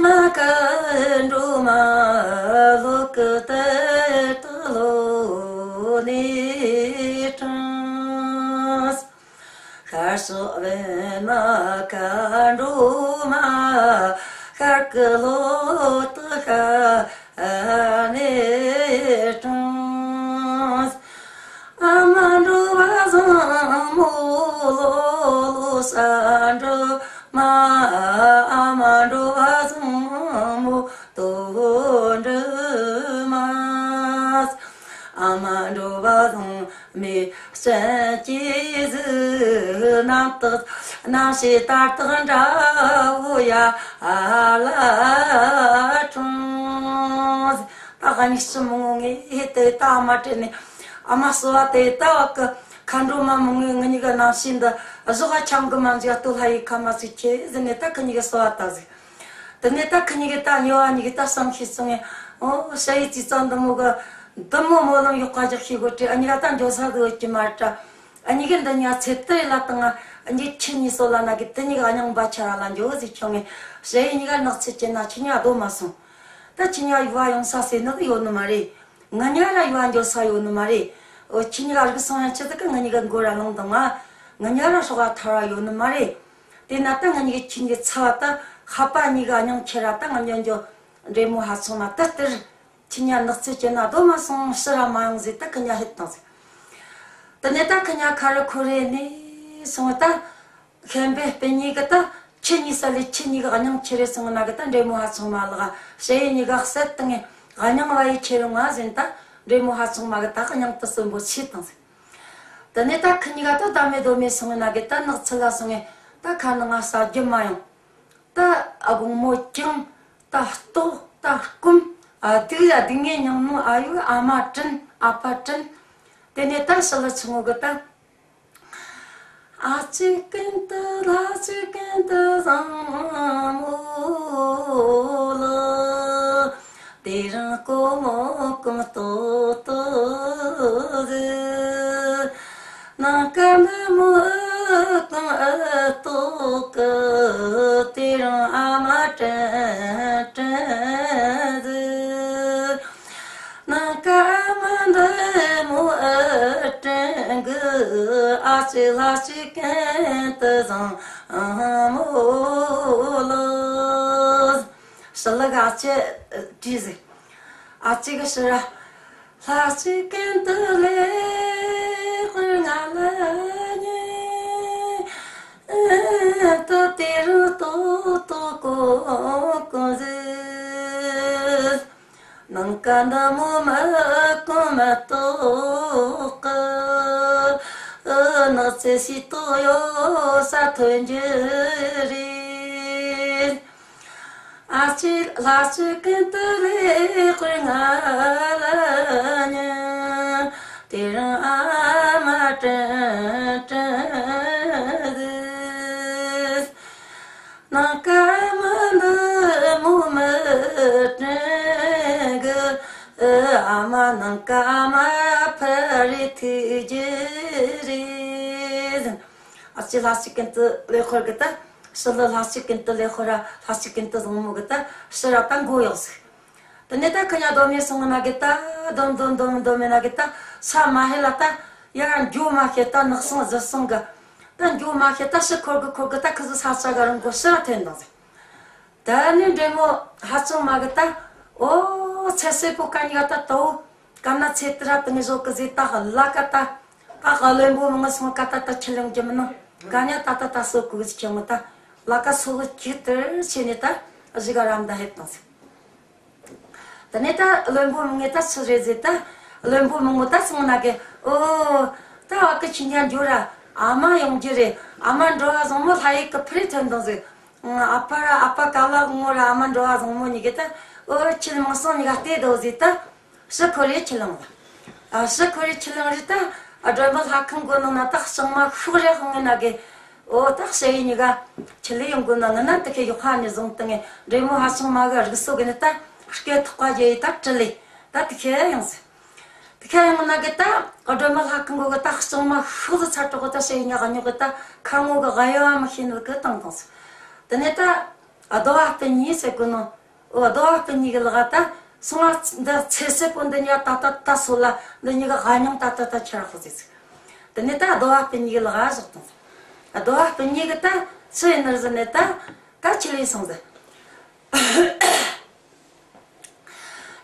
མ་མཁའ་འགྲོ་མ། ལྷོ་ཀི་ཏར་ཏི་ལྷོ་ནས་དྲངས། ཤར་སོག་པད་མ་མཁའ་འགྲོ་མ། ཤར་ཀི་ལྷོ་ཏི་ཤ་ནས་དྲངས། ཨ་མ་འགྲོ་བ་བཟང་མོ་ལྷོ་ལྷོ་ས་འགྲོ་མ། ཨ་མ་འགྲོ་བ་བཟང་མོ་དོ་འགྲོ་མ། ཨ་མ་འགྲོ་བ་བཟང་མོའི་སྤྱན་གྱི་གཟུགས། རྣམ་དག་རྣམ་ཤེས་དར་དག་འདྲ་བོ་ཡར་ལ་དྲངས། ད་ང་གཉིས་ཀྱིས་མི་ངོ་ངེས་ཏེ་ད་ཨ་མ་དྲན་ནས། ཨ་མ་གསོལ་བ་དེ་ད་བ་གི་མཁའ་འགྲོ་མ་མི་ངོ་ངེད་གཉིས་ཀྱི་རྣམ་ཤེས་འདི་གཟུགས་ཆང་གི་མ་འཇུག་སྟོད་ལྷ་ཡི་ཁ་མ་ཟིག་ཁྱེར་ཟེར་ནས་ད་ཁི་གཉིས་ཀྱིས་གསོལ་བ་བཏབ་ཟིག་དེ་ནས་ད་ཁི་གཉིས་ཀྱིས་ད་གཉིས་པ་གཉིས་ཀྱིས་ད་བསམ་ཤེས་སོང་ངས། ཨོ། ཞ་ཡི་ཙི་ཙང་འདི་མོ་གི་འདི་མོ་སྨོན་ལམ་ཡག་པ་རྒྱག་ཤེས་གོ་དྲི། ཨ་གཉིས་ཀ་ད་འགྱོ་ས་ཟིག་ཡོད་ཀྱི་མ་རེད་དྲ། ཨ་གཉིས་ཀྱིས་འདི་གཉིས་ཚེ་ཏི་ལ་བཏང་ང་། ཨ་གཉིས་ཁྱེད་གཉིས་སོ་ལ་ན་གི་དེ་གཉིས་ཀ་སྙིང་པ་ཆ་ར་ལ་འགྱོ་ཟིག་ཁྱོད་ངས། ཞ་ཡི་གཉིས་ཀ་ནགས་ཚལ་གྱི་ན་ཁྱེད་གཉིས་སྡོད་མ་སོང་། ད་ཁྱེད་གཉིས་ཡུལ་བ་ཡོང་ས་ཟེར་ནི་གི་ཡོད་ནི་མ་རེད། ང་གཉིས་ར་ཡུལ་བ་འགྱོ་ས་ཡོད་ནི་མ་རེད། ཨོ། ཁྱེད་གཉིས་ཀ་རིག་སོང་ཡང་ཆི་ཟིག་གི་ང་གཉིས་ཀ་མགོ་ར་ལངས་དང་ང་། ང་གཉིས་ར་སྲོག་ག་ཐར་བ་ཡོད་ནི་མ་རེད། དེ་ན་ད་ང་གཉིས་ཀྱི་ཁྱིམ་གྱི་ཚ་བ་ད་ཧ་པ་གཉིས་ཀ་སྙིང་ཁྱེར་ར་ད་ང་གཉིས་འགྱོ་འདྲེ་མོ་ཧ་ཚང་མ་ད་སྟེར། ཁྱེད་གཉིས་ནགས་ཚལ་གྱི་ན་སྡོད་མ་སོང་། ཕྱིར་ར་མ་ཡོང་ཟེར་ད་ཁི་གཉིས་ཧད་བཏང་ཟིག་དེ་ནས་ད་ཁི་གཉིས་ཁ་རི་ཁོ་རི་ནས་སོང་ད། ཤན་པའི་སྤུན་གཉིས་ཀྱིས་ད་ཁྱེད་གཉིས་ས་ལས་ཁྱེད་གཉིས་ཀྱི་སྙིང་ཁྱེར་རེ་སོང་ན་གི་ད་འདྲེ་མོ་ཧ་ཚང་མ་ལག་ཞ་ཡི་གཉིས་ཀ་བསད་བཏང་ངས་སྙིང་བ་ཡི་ཁྱེར་རུང་ང་ཟེར་ད་འདྲེ་མོ་ཧ་ཚང་མ་གི་ད་སྙིང་དུ་སུན་པོ་ཆེ་བཏང་ཟིག་དེ་ནས་ད་ཁི་གཉིས་ཀ་ད་ད་མེད་དོ་མེད་སོང་ན་གི་ད་ནགས་ཚལ་ལ་སོང་ངས་ད་ཁ་ནང་ང་ཟ་རྒྱུ་མ་ཡོང་། ད་ཨ་དགོང་མོ་ཀྱང་ད་ལྟོགས་ད་སྐོམ། ཨ་སྡུག་ཡ་སྡུག་ངས་མྱངས་ནོ། ཨ་ཡོ་ཨ་མ་དྲན་ཨ་ཕ་དྲན། དེ་ནས་ད་ཞི་ལི་ཆུང་ངུ་གི་ད། ཨ་ཅེ་ཀུན་ཏུ་ལྷ་ཅིག་ཀུན་ཏུ་བཟང་མོ་ལ། དེ་རིང་སྐོམ་སྐོམ་ལྟོགས་ལྟོགས་ཟེར། ནངས་ཀ་འདི་མོ་ཨེ་སྐོམ་ཨེ་ལྟོགས་གི། དེ་རིང་ཨ་མ་དྲན་དྲན་ཟེར། ནངས་ཀ་ཨ་མ་འདི་མོ་ཨེ་དྲན་གི། ཨ་ཅེ་ལྷ་ཅིག་ཀུན་ཏུ་བཟང་མོ་ལ། ཞི་ལི་གིས་ཨ་ཅེ་དྲིས་ཟིག་ཨ་ཅེ་གིས་ཕྱིར་ར། ལྷ་ཅིག་ཀུན་ཏུ་ལེགས་པར་ང་ལ་ཉོན། ད་དེ་རིང་ལྟོགས་ལྟོགས་སྐོམ་སྐོམ་ཟེར། ནངས་ཀ་འདི་མོ་མི་སྐོམ་མི་ལྟོགས་གི། ནགས་ཚལ་ཕྱི་ཏོག་ཡོད་ས་ཐོན་རྒྱུ་རེད། ཨ་ཅེ་ལྷ་ཅིག་ཀུན་ཏུ་ལེགས་པར་ང་ལ་ཉོན། དེ་རིང་ཨ་མ་དྲན་དྲན་ཟེར། ནངས་ཀ་ཨ་མ་འདི་མོ་མི་དྲན་གི། ཨ་མ་ནངས་ཀ་ཨ་མ་ཕ་རེ་ཐུག་རྒྱུ་རེད། ཨ་ཅེ་ལྷ་ཅིག་ཀུན་ཏུ་ལེགས་པར་གི་ད། ཞི་ལི་ལྷ་ཅིག་ཀུན་ཏུ་ལེགས་པར་ར་ལྷ་ཅིག་ཀུན་ཏུ་བཟང་མོ་གི་ད་ཕྱིར་ར་ད་མགོ་གཡོགས་ཟིག་དེ་ནས་ད་ཁི་གཉིས་སྡོད་མི་སོང་ན་གི་ད་སྡོད་སྡོད་སྡོད་སྡོད་མི་ན་གི་ད་ ས་མ་ཧེ་ལ་ད་ཡར་འགྱོ་མ་ཤེས། ད་ནག་སང་གཟིག་སང་གི་ད་འགྱོ་མ་ཤེས། ད་ཕྱིར་འཁོར་གི་འཁོར་གི་ད་ཁི་ཟིག་ས་ཆ་ག་རང་གོ་ཕྱིར་ར་ཐོན་དང་ཟིག། ད་ནི་འདྲེ་མོ་ཧ་ཅང་མ་གི་ད། ཨོ་ཚེ་སྲས་པོ་གན་ག་ད་དོ་གན་ན་ཚེ་ཏི་ར་ཏི་ངི་ཟོ་གི་ཟིག། ད་ལ་ཀ་ད་ཨ་ག་བློན་པོ་མི་ངི་སང་ཀ་ད་ད་ཁྲིད་ལེན་རྒྱུ་མི་ནང་གན་ཡ་ད་ད་ད་སོ་གི་ཟིག་ཁྱེད་མོ་ད་ལ་ཀ་སོ་གི་ཅིག་ཏིར་ཆེ་ནི་ད་གཞི་ག་རམ་ད་ཧེབ་དང་ཟིག། དེ་ནས་ད་བློན་པོ་མི་ངས་ད་ཆི་རེད་ཟེར། ད་བློན་པོ་མི་ངོ་ད་སོང་ན་གི། ཨོ་ད་བ་ཀི་ཁྱི་ཉ་འགྱོ་ར་ཨ་མ་ཡོང་རྒྱུ་རེད། ཨ་མ་འགྲོ་བ་བཟང་མོ་ལྷ་ཡུལ་གི་ཕུ་རེ་ཐོན་དང་ཟིག། ཨ་ཕ་ར་ཨ་ཕ་ག་ལ་ངོ་ར་ཨ་མ་འགྲོ་བ་བཟང་མོ་གཉིས་གི་ད། ཨོ་ཁྱི་མིང་སང་གཉིས་ཀ་བལྟས་དོ་ཟིག། ད་ཕྱིར་འཁོར་རེ་ཁྲིད་ལེན་ལ། ཨ་ཕྱིར་འཁོར་རེ་ཁྲིད་ལེན་རེད། ད་ཨ་སྒྲོལ་མ་ལྷ་ཁང་གོ་ནང་ན་ད་ལྕང་མ་ཤོག་རེ་ཧང་ངེ་ན་གི། ཨོ་ད་ཞ་ཡི་གཉིས་ཀ་ཁྲིད་ལེ་ཡོང་གོ་ན་ངི་ན་དེ་ཁེ་ཡོག་ཧ་ནི་བཟུང་སྟེ་ངེ་འདྲེ་མོ་ཧ་ཅང་མ་གི་རིག་སོ་གི་ནི་ད་སྐེ་ཐོག་པ་རྒྱ་ཡི་ད་དྲི་ལེ་ད་དེ་ཁེ་ཡང་ཟེར། དེ་ཁེ་ཡང་ན་གི་ད་སྒྲོལ་མ་ལྷ་ཁང་གོ་གི་ད་ལྕང་མ་ཤོག་ཟིག་ཚར་དྲག་གི་ད་ཞ་ཡི་གཉིས་ཀ་ཉོག་གི་ད་ཁ་ངོ་གི་ག་ཡོ་བ་མི་ཤེས་ནི་གི་བཏང་བཏང་ཟེར། དེ་ནས་ད་ཨ་རྡོ་བ་སྤུན་གཉིས་ཟེར་གོ་ནོ། འོ་རྡོ་བ་སྤུན་གཉིས་གི་ལག་ད་སོང་ང་འདི་ཚེ་སྲས་པོ་འདི་གཉིས་ད་ད་ད་སོ་ལ་འདི་གཉིས་གི་ཨ་མྱང་ད་ད་ད་ཁྱེར་ཧོ་ཟེར་ཟིག། དེ་ནས་ད་རྡོ་བ་སྤུན་གཉིས་གི་ལག་བཞག་དང་། རྡོ་བ་སྤུན་གཉིས་གི་ད་ཆི་ཡིན་ནི་ཟེར་ནས་ད་ད་ཁྲིད་ལེ་སོང་ཟེར།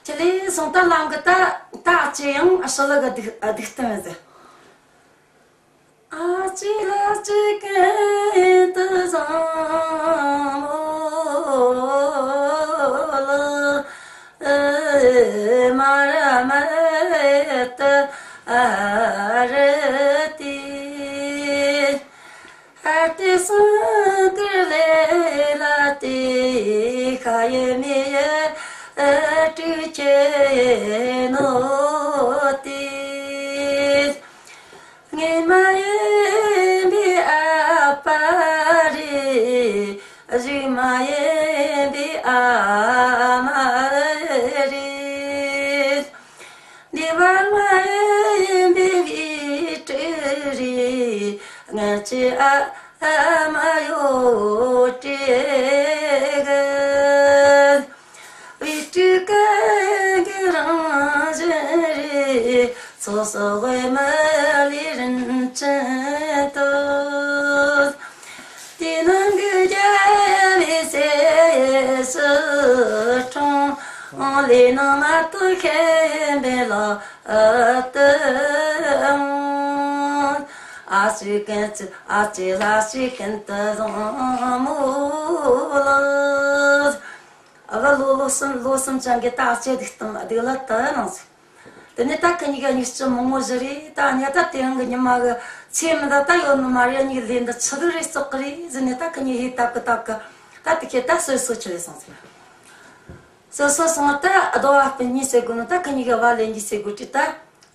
ཁྲིད་ལེ་སོང་ད་ལམ་གི་ད་ད་ཨ་ཅེ་ཡང་ཨ་ཧྲི་ལི་གི་སྡིག་སྡིག་སྟོན་ཟེར། ཨ་ཅེ་ལ་ཅི་གན་དུ་བཟང་མོ་ལ་མ་ར་མ་ཏི་ཨ་ར་ཏི་ཨ་ཏི་སང་ཀི་ལེ་ལ་ཏི་ཤ་ཡེ་མི་ཡེ་ཨ་ཏུ་ཅེ་ནོ་ཏི། ངེད་མ་ཡིན་པའི་ཨ་ཕ་རེད། གཞུག་མ་ཡིན་པའི་ཨ་མ་རེད། འདི་བར་མ་ཡིན་པའི་བི་ཀྲི་རེད། ངེད་ཀྱི་ཨ་ཨ་མ་ཡོད་དྲེ་གི། བི་ཀྲི་གན་གི་རང་བཞིན་རེད། ཚོགས་གསོག་གི་མི་ལུས་རིན་ཆེན་དུ། དེ་ནང་གི་རྒྱལ་བའི་སྲས་སུ་འཁྲུངས། ལས་ནང་མ་ཏོ་ཁེ་འབེ་ལ་ཨ་ཏི་ཨང་། ཨ་སི་གན་ཙི་ཨ་ཙི་ལ་སི་གན་ཏི་བཟང་མོ་ལ། ཨ་བ་ལོ་ལོ་གསུམ་ལོ་གསུམ་ཅན་གི་ད་ཨ་ཅེ་སྡིག་སྟོན་སྡིག་ལ་ཏི་ནང་ཟིག། དེ་ནས་ད་ཁི་གཉིས་ཀ་མྱིག་ཆུ་མང་བོ་བཞུར་རེ། ད་ཉ་ད་དེ་རིང་གི་ཉི་མ་གི་ཚེ་མི་ད་ད་ཡོད་ནི་མ་རེད། གཉིས་ལས་འདི་ཆི་ཟིག་རེད་བཙོག་གི་རེད་ཟེར་ནས་ད་ཁི་གཉིས་ཧེ་ཏབ་གི་ཏབ་གི་ད་དེ་ཁེ་ད་སོ་སོ་ཁྲིད་ལེ་སོང་ཟིག། སོ་སོ་སོང་ད་རྡོ་བ་སྤུན་གཉིས་ཟེར་གོ་ནོ་ད་ཁི་གཉིས་ཀ་བ་ལེན་གྱི་ཟེར་གོ་དྲི། ད་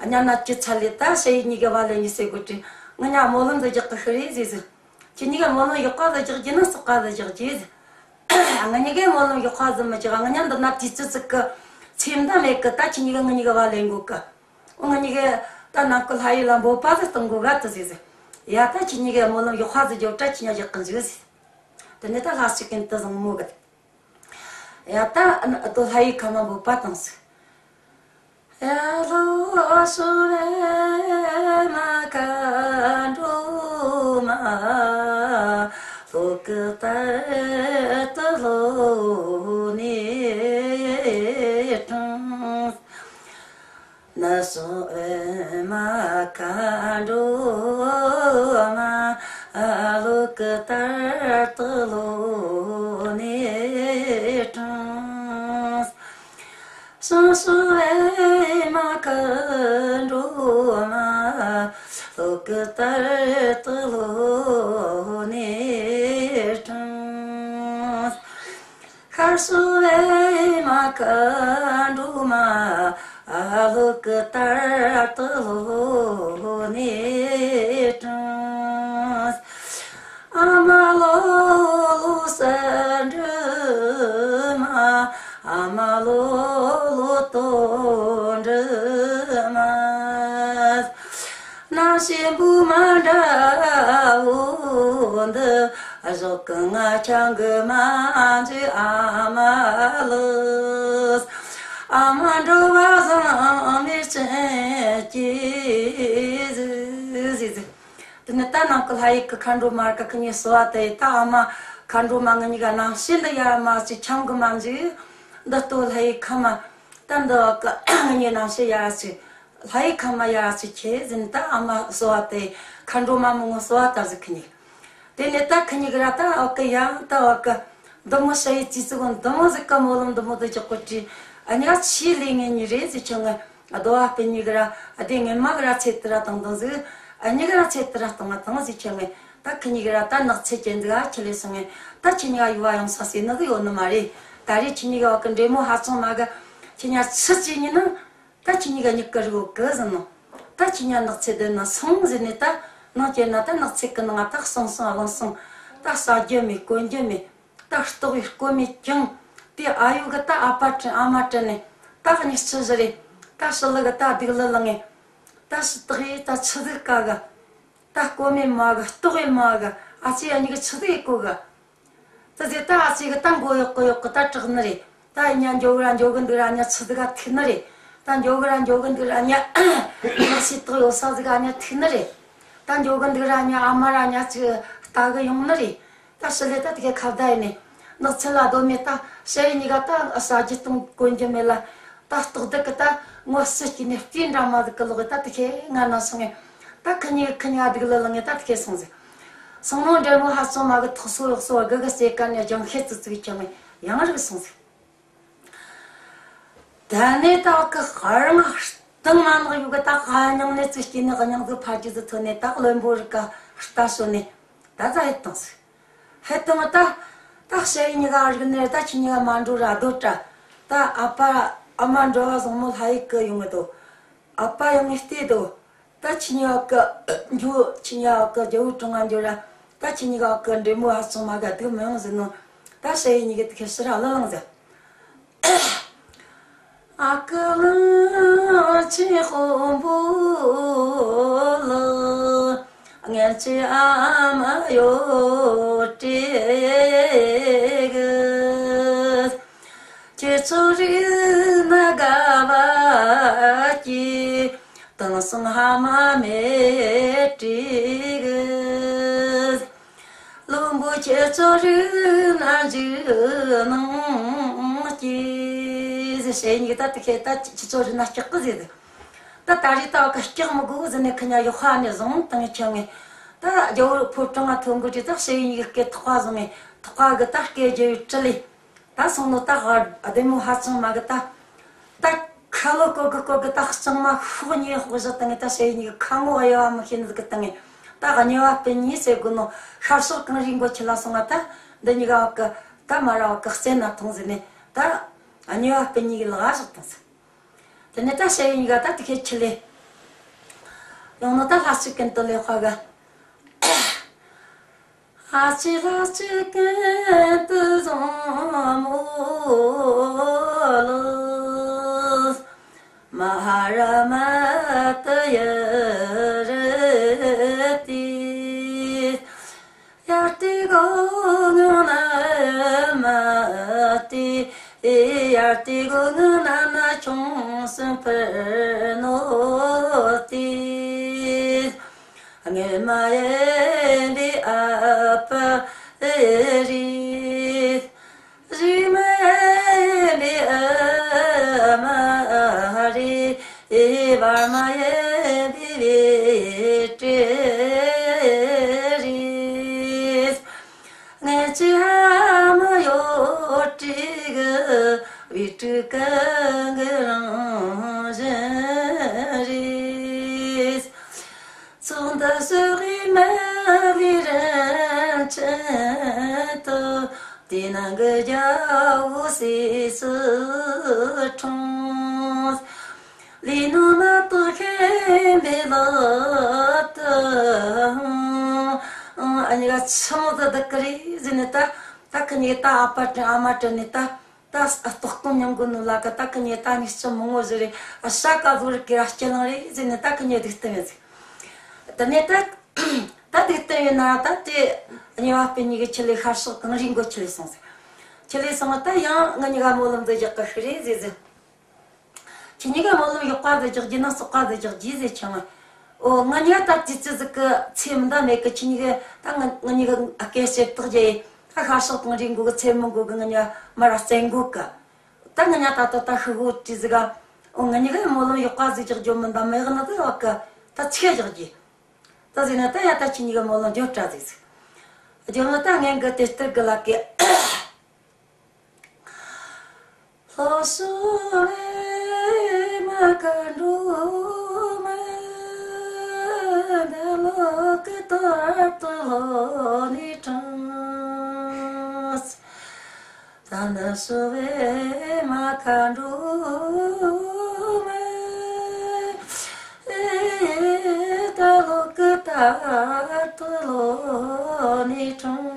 ཉ་ན་ཅི་ཚ་ལེ་ད་ཞ་ཡི་གཉིས་ཀ་བ་ལེན་གྱི་ཟེར་གོ་དྲི། ང་ཉ་སྨོན་ལམ་འདི་རྒྱག་གི་ཤི་རེད་ཟེར་ཟིག། ཁྱེད་གཉིས་ཀ་སྨོན་ལམ་ཡག་པ་ཟིག་རྒྱག་རྒྱུ་ན་བཙོག་པ་ཟིག་རྒྱག་རྒྱུ་ཟིག། ང་གཉིས་ཀས་སྨོན་ལམ་ཡག་པ་ཟིག་མི་རྒྱག། ང་གཉིས་འདི་ན་དུས་ཚོད་ཟིག་གི་ཚེ་མདའ་མེད་གི། ད་ཁྱེད་གཉིས་ཀ་ང་གཉིས་ཀ་བ་ལེན་དགོས་གི། ང་གཉིས་ཀས་ད་ནང་ཁུལ་ལྷ་ཡུལ་ལ་འབོད་པ་ཟིག་གཏོང་དགོས་ག་ཏི་ཟེར་ཟིག། ཡ་ད་ཁྱེད་གཉིས་ཀས་སྨོན་ལམ་ཡག་པ་ཟིག་རྒྱོབ་དྲ་ཁྱེད་གཉིས་ཀ་ཡག་གི་འཇུག་ཟིག། དེ་ནས་ད་ལྷ་སྲས་ཀུན་ཏུ་བཟང་མོ་གི། ཡ་ད་ཨ་ཏོ་ལྷ་ཡི་ཁ་མ་འབོད་པ་བཏང་ཟིག། ཡ་ལོ་སུ་བེ་མ་མཁའ་འགྲོ་མ། ལྷོ་ཀི་ལྟར་དུ་ལྷོ་ནས་དྲངས། ནུབ་སོང་བེ་མ་མཁའ་འགྲོ་མ། ལྷོ་ཀི་ལྟར་དུ་ལྷོ་ནས་དྲངས། བྱང་སོང་བེ་མ་མཁའ་འགྲོ་མ། ལྷོ་ཀི་ལྟར་དུ་ལྷོ་ནས་དྲངས། ཤར་སོང་བེ་མ་མཁའ་འགྲོ་མ། ལྷོ་ཀི་ལྟར་དུ་ལྷོ་ནས་དྲངས། ཨ་མ་ལོ་ལོ་གསལ་འདྲི་མ། ཨ་མ་ལོ་ལོ་དོན་འདྲི་མ། ན་ཤེས་བུ་མ་འདྲ་བོ་འདི། གཞོགས་གི་ང་ཆང་གི་མ་འཇུ་ཨ་མ་ལོ། ཨ་མ་འགྲོ་བ་བཟང་མེད་ཅན་གྱི་ཟིག་ཟིག་ཟིག་དེ་ནས་ད་ནང་གི་ལྷ་ཡུལ་གི་མཁའ་འགྲོ་མ་གི་ཁི་གཉིས་གསོལ་བ་དེ་ད་ཨ་མ་མཁའ་འགྲོ་མ་ངེད་གཉིས་ཀ་རྣམ་ཤེས་འདི་ཡར་མར་ཅིག་འཁྱམ་གི་མ་འཇུག་འདི་ལྟོ་ལྷ་ཡུལ་ཁམས་མ། ད་འདི་བ་གི་ངེད་གཉིས་རྣམ་ཤེས་ཡར་ཅིག་ལྷ་ཡུལ་ཁམས་མ་ཡར་ཅིག་ཁྱེར་ཟིན་ད་ཨ་མ་གསོལ་བ་དེ་མཁའ་འགྲོ་མ་མི་ངོ་གསོལ་བ་ད་ཟིག་ཁི་གཉིས། དེ་ནས་ད་ཁི་གཉིས་ཀ་ར་ད་བ་གི་ཡང་ད་བ་གི་འདི་མོ་ཞ་ཡི་ཙི་ཙི་གོ་འདི་མོ་ཟིག་ག་སྨོན་ལམ་འདི་མོ་དུ་རྒྱག་གོ་དྲི། ཨ་ཉག་ཆི་ལས་ངེད་གཉིས་རེད་ཟིག་ཆང་ངེ་རྡོ་བ་སྤུན་གཉིས་ཀ་ར་ཨ་དེ་ངེད་མ་ག་ར་ཚེ་ཏི་ར་དང་དང་ཟིག་ཨ་གཉིས་ཀ་ར་ཚེ་ཏི་ར་དང་ང་དང་ཟིག་ཆང་ངེ་ད་ཁི་གཉིས་ཀ་ར་ད་ནགས་ཚལ་ཅན་ཟིག་ཨ་ཁྱི་ལས་སོང་ངེ་ད་ཁྱི་གཉིས་ཀ་ཡུ་བ་ཡོང་ས་ཟེར་ནི་ཟིག་ཡོད་ནི་མ་རེད། ད་རེས་ཁྱི་གཉིས་ཀ་བ་གི་འདྲེ་མོ་ཧ་ཅང་མ་ག་ཁྱི་གཉིས་ཆི་ཅི་ཉིན་ན། ད་ཁྱེད་གཉིས་ཀ་མྱིག་གི་རིག་གི་ཟིན་ནོ། ད་ཁྱེད་གཉིས་ནགས་ཚལ་འདི་ན་སོང་ཟིན་ནས་ད་ནང་གྱེན་ན་ད་ནགས་ཚལ་གི་ནང་ང་ད་སོང་སོང་ཨ་ལོང་སོང་། ད་ཟ་རྒྱུ་མེད་གོན་རྒྱུ་མེད། ད་ལྟོགས་པས་སྐོམ་མེད་ཀྱང་། དེ་ཨ་ཡུ་གི་ད་ཨ་ཕ་དྲན་ཨ་མ་དྲན་ནས་ད་གཉིས་ཆི་ཟིག་རེད། ད་ཞི་ལི་གི་ད་སྡིག་ལི་ལངས་ངས། ད་ཞི་དག་ཡས་ད་ཆི་ཟིག་ག་གི། ད་སྐོམ་མེད་མ་གི་ལྟོགས་ཡས་མ་གི་ཨ་ཅེ་ཨ་གཉིས་གི་ཆི་ཟིག་ཡས་གོ་གི། ད་ཟེར་ད་ཨ་ཅེ་གི་ད་མགོ་གཡོག་གི་གཡོག་གི་ད་དྲག་ནི་རེད། ད་ཉ་འགྱོ་གི་ར་འགྱོ་གི་འདུག་ར་ཉ་ཆི་ཟིག་ག་ཐུག་ནི་རེད། ད་འགྱོ་གི་ར་འགྱོ་གི་འདུག་ར་ཉ་ལག་ཤེས་དག་ཡོད་ས་ཟིག་ག་ཉ་ཐུག་ནི་རེད། ད་འགྱོ་གི་འདུག་ར་ཉ་ཨ་མ་ར་ཉ་ཅིག་ལྟ་གི་ཡོང་ནི་རེད། ད་ཞི་ལི་ད་དེ་ག་ཁ་བརྡ་ཡིན་ནི། ནགས་ཚལ་ལ་སྡོད་མེད་ད་ཞ་ཡི་གཉིས་ཀ་ད་ཟ་རྒྱུ་དང་གོན་རྒྱུ་མེད་ལ། ད་ལྟོགས་སྡུག་གི་ད་ངོ་སུ་སྐྱིད་ནས་སྤྲིན་འདྲ་མ་ཟིག་གི་ལོག་གི་ད་དེ་ཁེ་ང་ན་སོང་ངས། ད་ཁི་གཉིས་ཁི་གཉིས་སྡིག་ལི་ལངས་ངས་ད་དེ་ཁེ་སོང་ཟིག་སང་ནོ་འདྲེ་མོ་ཧ་ཅང་མ་གི་ཐོག་སོ་ཡོག་སོ་བ་གི་གི་ཟེ་ཀ་ནས་ལྗང་ཤེད་ཙི་ཙི་ཀྱང་ཡང་རིག་སོང་ཟིག་ད་ནས་ད་གི་ཧར་ང་སྟེང་མ་ནག་ཡུ་གི་ད་ཧ་ཉང་ནས་ཙི་སྐྱིད་ནས་ཧ་ཉང་ཟིག་ཕ་རྒྱུ་ཟིག་ཐོན་ནས་ད་བློན་པོ་རིག་ག་ལྟ་སོ་ནས་ད་ཛ་ཧེད་བཏང་ཟིག་ཧེད་བཏང་ད་ད་ཞ་ཡི་གཉིས་ཀ་རིག་ནས་ད་ཁྱེད་གཉིས་ཀ་མ་འགྲོ་ར་སྡོད་དྲ། ད་ཨ་ཕ་ཨ་མ་འགྲོ་བ་བཟང་མོ་ལྷ་ཡུལ་གི་ཡོང་གི་འདུག་ཨ་ཕ་ཡང་ངས་བལྟས་འདུག་ད་ཁྱེད་གཉིས་ཀ་འགྱོ། ཁྱེད་གཉིས་ཀ་རྒྱལ་པོའི་དྲུང་ང་འགྱོ་ར། ད་ཁྱེད་གཉིས་ཀ་འདྲེ་མོ་ཧ་ཅང་མ་ག་སྡུག་མི་ཡོང་ཟེར་ནོ། ད་ཞ་ཡི་གཉིས་ཀ་དེ་ཁེ་ཕྱིར་ར་ལ་ལངས་ཟེར། ཨ་ཀི་ལི་ཆི་དཔོན་པོ་ལི། ངན་ཆེ་ཨ་མ་ཡོད་དྲེ་གི། ཁྱེད་ཚོ་རིག་ན་དགའ་བ་སྐྱེ། དེང་སང་ཧ་མ་མེད་དྲིས། བློན་པོ་ཁྱེད་ཚོ་རིག་ན་འཇིགས་སྣང་སྐྱེ། ཞེས་ཉིད་ད་དེ་ཁྱེད་ད་ཁྱེད་ཚོ་རིག་ན་སྐྲག་གི་ཟེར། ད་ད་རེས་ད་བ་གི་སྐྲག་མི་དགོས་ཟེར་ནས་ཁི་ཉ་ཡོག་ཧ་ནས་བཟུང་བཏང་ཆོག་ངས། ད་རྒྱལ་པོ་ཕོ་བྲང་ང་ཐོན་དགོས་དུས་ད་ཞེས་ཉིད་ཀྱི་སྐེ་ཐག་པ་བཟུང་ངས་ཐག་པ་གི་ད་སྐེ་རྒྱལ་བའི་དྲི་ལས། ད་སོང་ནོ་ད་ཨ་བདེ་མོ་ཧ་ཅང་མ་གི་ད། ད་ཁ་ལོ་ཀོ་གི་ཀོ་གི་ད་གཙང་མ་ཤོག་ཉེ་ཤོག་བཞག་བཏང་ངས། ད་ཞེ་ཡིན་གི་ཁ་ངོ་གཡོ་བ་མི་ཤེས་ནི་ཟིག་གི་བཏང་ངས། ད་གཉེ་བ་སྤུན་གཉིས་ཟེར་དགོས་ནོ་ཤར་ཕྱོགས་གངས་རིའི་མགོ་ཁྱི་ལ་སོང་ང་ད་འདི་གཉིས་ཀ་བ་གི་ད་མ་ར་བ་གི་རྩེ་ན་ཐོང་ཟེར་ནས་ད་གཉེ་བ་སྤུན་གཉིས་གི་ལག་བཞག་བཏང་ཟེར། དེ་ནས་ད་ཞེ་ཡིན་གི་ད་དེ་ཁའི་ཁྱི་ལས་ཡོང་ནོ་ད་ལྷ་ཅིག་གན་དུ་ལས་ཁ་གི། ཨ་ཅེ་ལ་ཅེ་གན་དུ་བཟང་མོ་ལགས། མ་ཧ་ར་མ་ཏི་ཡ་ར་ཏི། ཡར་ཏི་གོ་ང་ན་མ་ཏི། ཡར་ཏི་གོ་ང་ན་ན་ཆུང་སུན་ཕར་ནོ་ཏི། སྔོན་མ་ཡིན་པའི་ཨ་ཕ་རེད། གཞུག་མ་ཡིན་པའི་ཨ་མ་རེད། བར་མ་ཡིན་པའི་བུ་ཕྲུག་རེད། ངེད་ཀྱི་ཨ་མ་ཡོད་དྲིས་གི་བུ་ཕྲུག་གང་གི་རང་བཞིན་རེད། ཚོགས་འདུ་སོགས་ཀྱི་མ་ལུས་རིན་ཆེན་ཐོབ། དེ་ནང་གི་རྒྱལ་པོ་སྲས་སུ་འཁྲུངས། ལས་ནོ་མ་གཏོགས་ཤེས་པའི་ལག་ཏུ་ཨ་ནི་ག་ཆི་མོ་ཟིག་བདག་གི་རེད་ཟེར་ནས་ད་ད་ཁི་གཉིས་ད་ཨ་ཕ་དྲན་ཨ་མ་དྲན་ནས་ད། ད་ལྟོགས་སྐོམ་མྱོང་གི་ནོ་ལ་ཀ་ད་ཁི་གཉིས་ད་ནི་ཅི་མང་བོ་ཟིག་རེད། ཨ་ཤ་ཀ་ལོ་རི་ཀི་ར་སྐྱེ་ལང་རེད་ཟེར་ནས་ད་ཁི་གཉིས་སྡུག་གཏམ་ཡིན་ཟིག་དེ་ནས་ད་ད་སྡུག་གཏམ་ཡིན་ན་ད་དེ་གཉེ་བ་སྤུན་གཉིས་ཀྱི་ཁྱི་ལས་ཤར་ཕྱོགས་གངས་རིའི་མགོ་ཁྱི་ལས་སོང་ཟིག་ཁྱི་ལས་སོང་ད་ཡང་ང་གཉིས་ཀ་སྨོན་ལམ་འདི་རྒྱག་གི་ཤི་རེད་ཟེར་ཟིག་ཁྱེད་གཉིས་ཀ་སྨོན་ལམ་ཡག་པ་ཟིག་རྒྱག་རྒྱུ་ན་བསགས་པ་ཟིག་རྒྱག་རྒྱུ་ཟེར་ཆང་། ཨོ། ང་གཉིས་ཀ་ད་ཙི་ཙི་ཟིག་གི་ཚེ་མི་འདའ་མེད་གི། ཁྱེད་གཉིས་ཀ་ད་ང་ང་གཉིས་ཀ་སྐད་ཞིབ་བཏགས་རྒྱུ་ཡིན། ད་ཤར་ཕྱོགས་གངས་རིའི་མགོ་གི་ཚེ་མི་འགོར་གི། ང་གཉིས་ཀ་མར་ར་བཙལ་འགོར་གི། ད་ང་གཉིས་ད་ལྟ་ད་ཤི་གོ་དུས་ཟིག་ག། ཨོ། ང་གཉིས་ཀ་སྨོན་ལམ་ཡག་པ་ཟིག་རྒྱག་རྒྱུ་མིན་ད་མེད་གི་ན། ད་བ་གི་ད་ཆི་རྒྱག་རྒྱུ། ད་ཟེར་ན་ད་ཡ་ད་ཁྱེད་གཉིས་ཀ་སྨོན་ལམ་རྒྱག་ར་ཟིག་ཟིག་རྒྱག་ན། ད་ངན་གི་དེ་ལྟར་གི་ལ་གི། ལྷོ་སུ་བེ་མ་ཁ་འགྲོ་མེ། འདི་ལོ་ཀི་ཏར་ཏུ་ལོ་ནི་ཀྲང་། ད་ནི་སུ་བེ་མ་ཁ་འགྲོ་མེ། ད་ལོ་ཀི་ཏར་ཏུ་ལོ་ནི་ཀྲང་།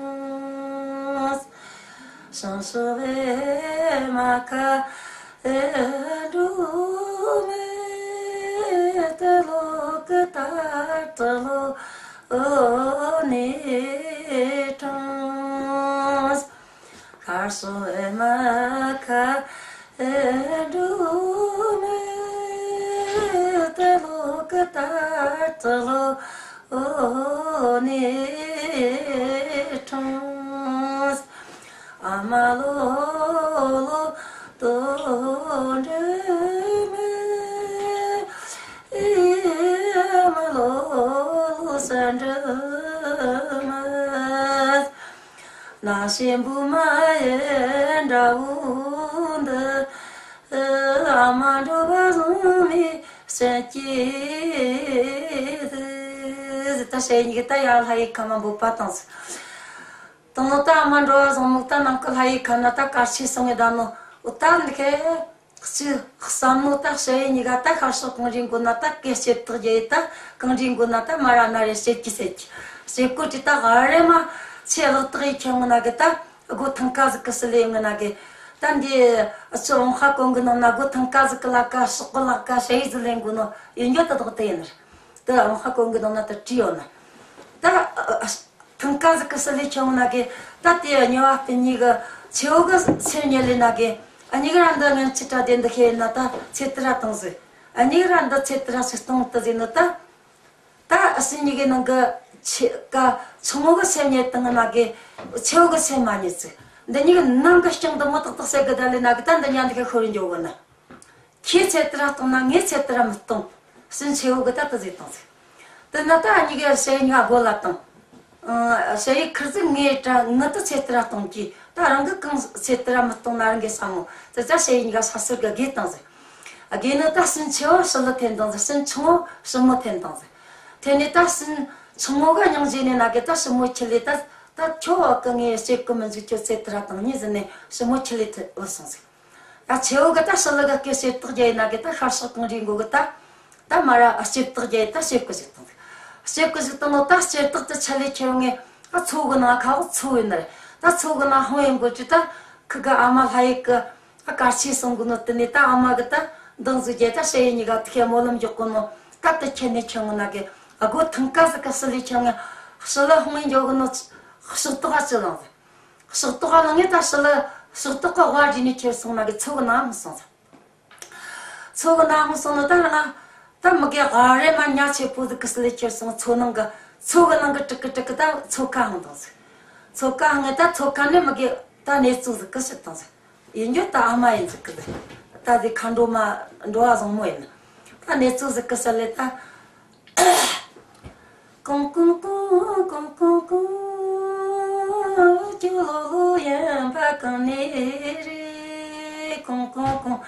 སང་སུ་བེ་མ་ཁ་འགྲོ་མེ། ད་ལོ་ཀི་ཏར་ཏུ་ལོ་ནི་ཀྲང་། ཤར་སུ་བེ་མ་ཁ་འགྲོ་མེ། ད་ལོ་ཀི་ཏར་ཏུ་ལོ་ནི་ཀྲང་། ཨ་མ་ལོ་ལོ་དོ་འགྲོ་མེ། ཨེ་ཨ་མ་ལོ་ལོ་ས་འགྲོ་མེ། ན་ཤེ་བུ་མ་ཡེ་འདྲ་བོ་འདི། ཨ་མ་འགྲོ་བ་བཟང་མི་སེམས་ཀྱི་ཟིག་ད་ཞེ་གཉིས་ཀ་ད་ཡར་ལྷ་ཡི་ཁ་མ་འབོད་པ་བཏང་ཟིག་བཏང་ནོ། ད་ཨ་མ་འགྲོ་བ་བཟང་མོ་ད་ནམ་མཁའ་ལྷ་ཡི་ཁ་ན་ད་གར་ཆི་སོང་ངེ་བསྡད་ནོ། འོ། ད་འདི་ཁའི་ཅིག་བསམ་མནོ། ད་ཞེ་གཉིས་ཀ་ད་ཤར་ཕྱོགས་གངས་རིའི་མགོ་ན་ད་སྐད་ཞིབ་བཏགས་རྒྱུ་ཡིན། ད་གངས་རིའི་མགོ་ན་ད་མར་ར་ན་རེ་ཞིབ་གི་ཟེར་གི། ཞིབ་གོ་དུས་ད་ག་རེ་མ་ཆེ་ལག་བཏགས་ཡི་ཁྱོད་ངོ་ན་གི། ད་སྒོ་ཐང་ཀ་ཟིག་གི་ཕྱི་ལེ་ངོ་ན་གི། ད་འདི་ཨ་ཚོ་ཨོང་ཧ་གོང་གི་ནང་ན་སྒོ་ཐང་ཀ་ཟིག་གི་ལ་ཀ་ཤོག་གི་ལ་ཀ་ཞེ་ཡི་ཟིག་ལེན་གོ་ནོ་ཡིན་རྒྱུ་ད་དག་དེ་ཡིན་ནི་རེད། ད་ཨོང་ཧ་གོང་གི་ནང་ན་ད་བྲིས་ཡོད་ནི། ད་ཨ་ཨ་ཐང་ཀ་ཟིག་གི་ཕྱི་ལེ་ཁྱོད་ངོ་ན་གི། ད་དེ་གཉིས་པ་སྤུན་གཉིས་གི་ཆེ་བོ་གི་སེམས་ཉེ་ལེ་ན་གི། ཨ་གཉིས་ཀ་ར་འདི་ངན་ཆི་དྲ་དེ་འདི་ཁེ་ན་ད་ཚེ་ཏི་ར་བཏང་ཟིག་ཨ་གཉིས་ཀ་ར་འདི་ཚེ་ཏི་ར་ཞིག་གཏོང་དུ་ཟིན་ནོ་ད། ད་ཨ་སྲིན་གཉིས་ཀའི་ནང་གི་ཆེ་ཀ་ཆུང་ངུ་གི་སེམས་ཉེ་དང་ན་གི་ཆེ་བོ་གི་སེམས་མ་ཉེ་ཟིག་འདི་གཉིས་ཀ་ནང་གི་རྐྱང་དུ་མོ་ཏག་ཏག་བྱེད་གི་ད་ལེ་ན་གི། ད་འདི་གཉིས་འདི་ཁ་ཤོར་འགྱོ་གི་ན། ཁྱེད་ཚེ་ཏི་ར་གཏོང་ན་ངས་ཚེ་ཏི་ར་མི་གཏོང་། སྲིན་ཆེ་བོ་གི་ད་ད་ཟིག་བཏང་ཟིག་དེ་ན་ད་ཨ་གཉིས་ཀ་ཞེ་གཉིས་ཀ་སྒོ་ལ་བཏང་། ཨ་ཞེ་ཡི་ཁིར་ཟིག་ངས་ད་ངི་ད་ཚེ་ཏི་ར་གཏོང་གི། ད་རང་གི་གང་ཚེ་ཏི་ར་མི་གཏོང་ན་རང་གི་བསམ་མོ། ད་ད་ཞེ་གཉིས་ཀ་ས་སུར་གི་དགེ་བཏང་ཟིག་ཨ་དགེ་ནི་ད་སྲིན་ཆེ་བོ་ཞི་ལི་འཐེན་བཏང་ཟིག་སྲིན་ཆུང་བོ་ཞི་མོ་འཐེན་བཏང་ཟིག་དེ་ནས་ད་སྲིན་ཆུང་བོ་གི་སྙིང་རྗེ་ནས་ན་གི་ད་ཞི་མོ་ཁྲིད་ལས། ད་ད་ཁྱོད་བ་གི་ངས་བྱེད་གི་མི་འཇུག་ཁྱོད་ཚེ་ཏི་ར་བཏང་ཉིད་ཟིན་ནས་ཞི་མོ་ཁྲིད་ལས་ཐི་བུད་སོང་ཟིག་ད་ཆེ་བོ་གི་ད་ཞི་ལི་གི་སྐད་ཞིབ་བཏགས་རྒྱུ་ཡིན་ན་གི། ད་ཤར་ཕྱོགས་གངས་རིའི་མགོ་གི་ད་ད་མར་ར་ཞིབ་བཏགས་རྒྱུ་ཡིན། ད་ཞིབ་གི་ཟིག་བཏང་ཟིག་ཞིབ་གི་ཟིག་བཏང་ནོ། ད་ཞིབ་བཏགས་དེ་ཆ་ལེ་ཁྱེར་ངས་ཨ་མཚོ་གི་ནང་ཁ་བ་མཚོ་ཡིན་ནི་རེད། ད་མཚོ་གི་ནང་ཧང་ཡིན་གོ་ཅི། ད་ཁི་གི་ཨ་མ་ལྷ་ཡི་གི་ཨ་གར་ཆི་སོང་གི་ནོ། དེ་ནས་ད་ཨ་མ་གི་ད་འདང་ཟིག་རྒྱུ། ད་ཞེ་ཡི་གཉིས་ཀ་དེ་ཁའི་སྨོན་ལམ་རྒྱག་གོ་ནོ། ད་དེ་ཁྱེར་ནས་ཁྱེར་ངོ་ན་གི་ཨ་སྒོ་ཐང་ཀ་ཟིག་གི་ཕྱི་ལེ་ཁྱེར་ངས་ཞི་ལི་ཧང་ཡིན་འགྱོ་གི་ནོ། ཕྱག་ཏོག་ག་ཅི་ལང་ཟིག་ཕྱག་ཏོག་ག་ལང་ངས་ད་ཞི་ལི་ཕྱག་ཏོག་ག་བ་བྲིས་ནས་ཁྱེར་སོང་ན་གི་མཚོ་གི་ནང་ཧང་སོང་ཟིག་མཚོ་གི་ནང་ཧང་སོང་ནོ། ད་རང་ད་མི་གེ་ག་རེ་མ་ཉ་ཆེ་པོ་ཟིག་གི་ཕྱི་ལེ་ཁྱེར་སོང་། མཚོ་ནང་གི་མཚོ་གི་ནང་གི་ཀྲིག་ཀི་ཀྲིག་ཀི་ད་མཚོ་ཁ་ཧང་བཏང་ཟིག་མཚོ་ཁ་ཧང་ངས་ད་མཚོ་ཁ་ནས་མི་གེ་ད་གནས་ཚུལ་ཟིག་གི་ཕྱིར་བཏང་ཟིག་ཡིན་རྒྱུ་ད་ཨ་མ་ཡིན་ཟིག་གི་ཟིག་ད་དེ་མཁའ་འགྲོ་མ་འགྲོ་བ་བཟང་མོ་ཡིན། ད་གནས་ཚུལ་ཟིག་གི་ཕྱི་ལེ་ད། ཀོང་ཀོང་ཀོང་ཀོང་ཀོང་ཀོང་། ཁྱོད་ལོ་ལོ་ཡིན་པ་གང་ནས་རེད། ཀོང་ཀོང་ཀོང་།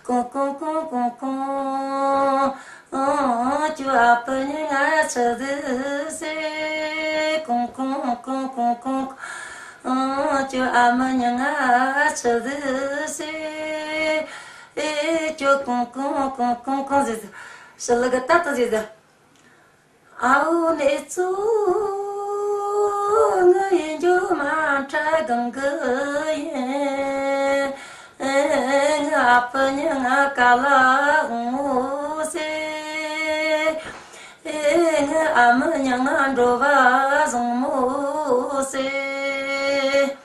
ཀོང་ཀོང་ཀོང་ཀོང་ཀོང་། ཨོ། ཁྱོད་ཨ་ཕ་ཉི་ང་ཆི་ཟིག་ཟེར། ཀོང་ཀོང་ཀོང་ཀོང་ཀོང་། ཨོ། ཁྱོད་ཨ་མ་ཉི་ང་ཆི་ཟིག་ཟེར། ཨེ། ཁྱོད་ཀོང་ཀོང་ཀོང་ཀོང་ཀོང་ཟེར་ཟེར། ཞི་ལི་གི་ད་ད་ཟེར་ཟེར། ཨའོ་ནེ་ཙོ། ང་ཡིན་རྒྱུ་མ་འཕྲད་གང་གི་ཡིན། ང་ཨ་ཕ་ཉི་ང་ཀ་ལ་འོང་ཟེར། ང་ཨ་མ་ཉི་ང་འགྲོ་བ་བཟང་མོ་ཟེར།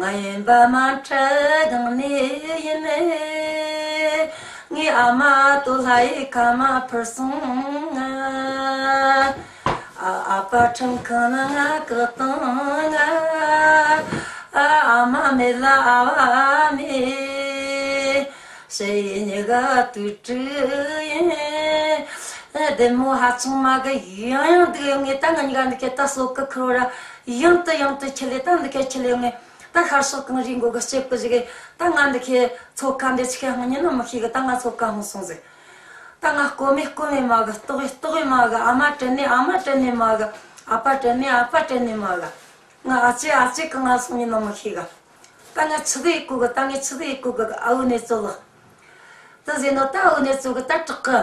ང་ཡིན་པ་མ་འཕྲད་གང་ནས་ཡིན། ཨ་མ་ཏོ་ལྷ་ཡི་ཁ་མ་ཕུར་སོང་ང་། ཨ་ཨ་ཕ་ཁྲིམས་ཁང་ན་ང་བཀག་བཏང་ང་། ཨ་ཨ་མ་མེད་ལ་ཨ་བ་མེད། ཞེ་ཡི་ཉི་ག་དུས་དྲུག་ཡིན། བདེ་མོ་ཧ་ཅང་མ་གི། ཡང་ཡང་འདུག་ཡོང་ངེ། ད་ང་གཉིས་ཀ་འདི་ཁའི་ད་སོ་ཀི་ཁུར་ར་ཡང་དུ་ཡང་དུ་ཁྲིད་ལས། ད་འདི་ཁའི་ཁྲིད་ལས་ཡོང་ངེ། ད་ཤར་ཕྱོགས་གངས་རིའི་མགོ་གི་ལྕེབ་གི་ཞིག་གི། ད་ང་འདི་ཁའི་མཚོ་ཁ་འདི་ཆི་ཁའི་ཧང་ཉིན་ནི་མི་ཤེས་གི། ད་ང་མཚོ་ཁ་ཧང་སོང་ཟིག། ད་ང་རྐོ་མེ་རྐོ་མེ་མ་གི། ལྟོགས་ཡེ་ལྟོགས་ཡེ་མ་གི། ཨ་མ་དྲན་ནི་ཨ་མ་དྲན་ནི་མ་གི། ཨ་ཕ་དྲན་ནི་ཨ་ཕ་དྲན་ནི་མ་གི། ང་ཨ་ཅེ་ཨ་ཅེ་གི་ང་སོང་ཉིན་ནི་མི་ཤེས་གི། ད་ང་ཆི་ཟིག་ཡེ་གོ་གི། ད་ངས་ཆི་ཟིག་ཡེ་གོ་གི། ཨ་བུ་ནེ་ཙོ་ལགས། ད་ཟེར་ནོ། ད་ཨ་བུ་ནེ་ཙོ་གི་ད་དྲག་གི།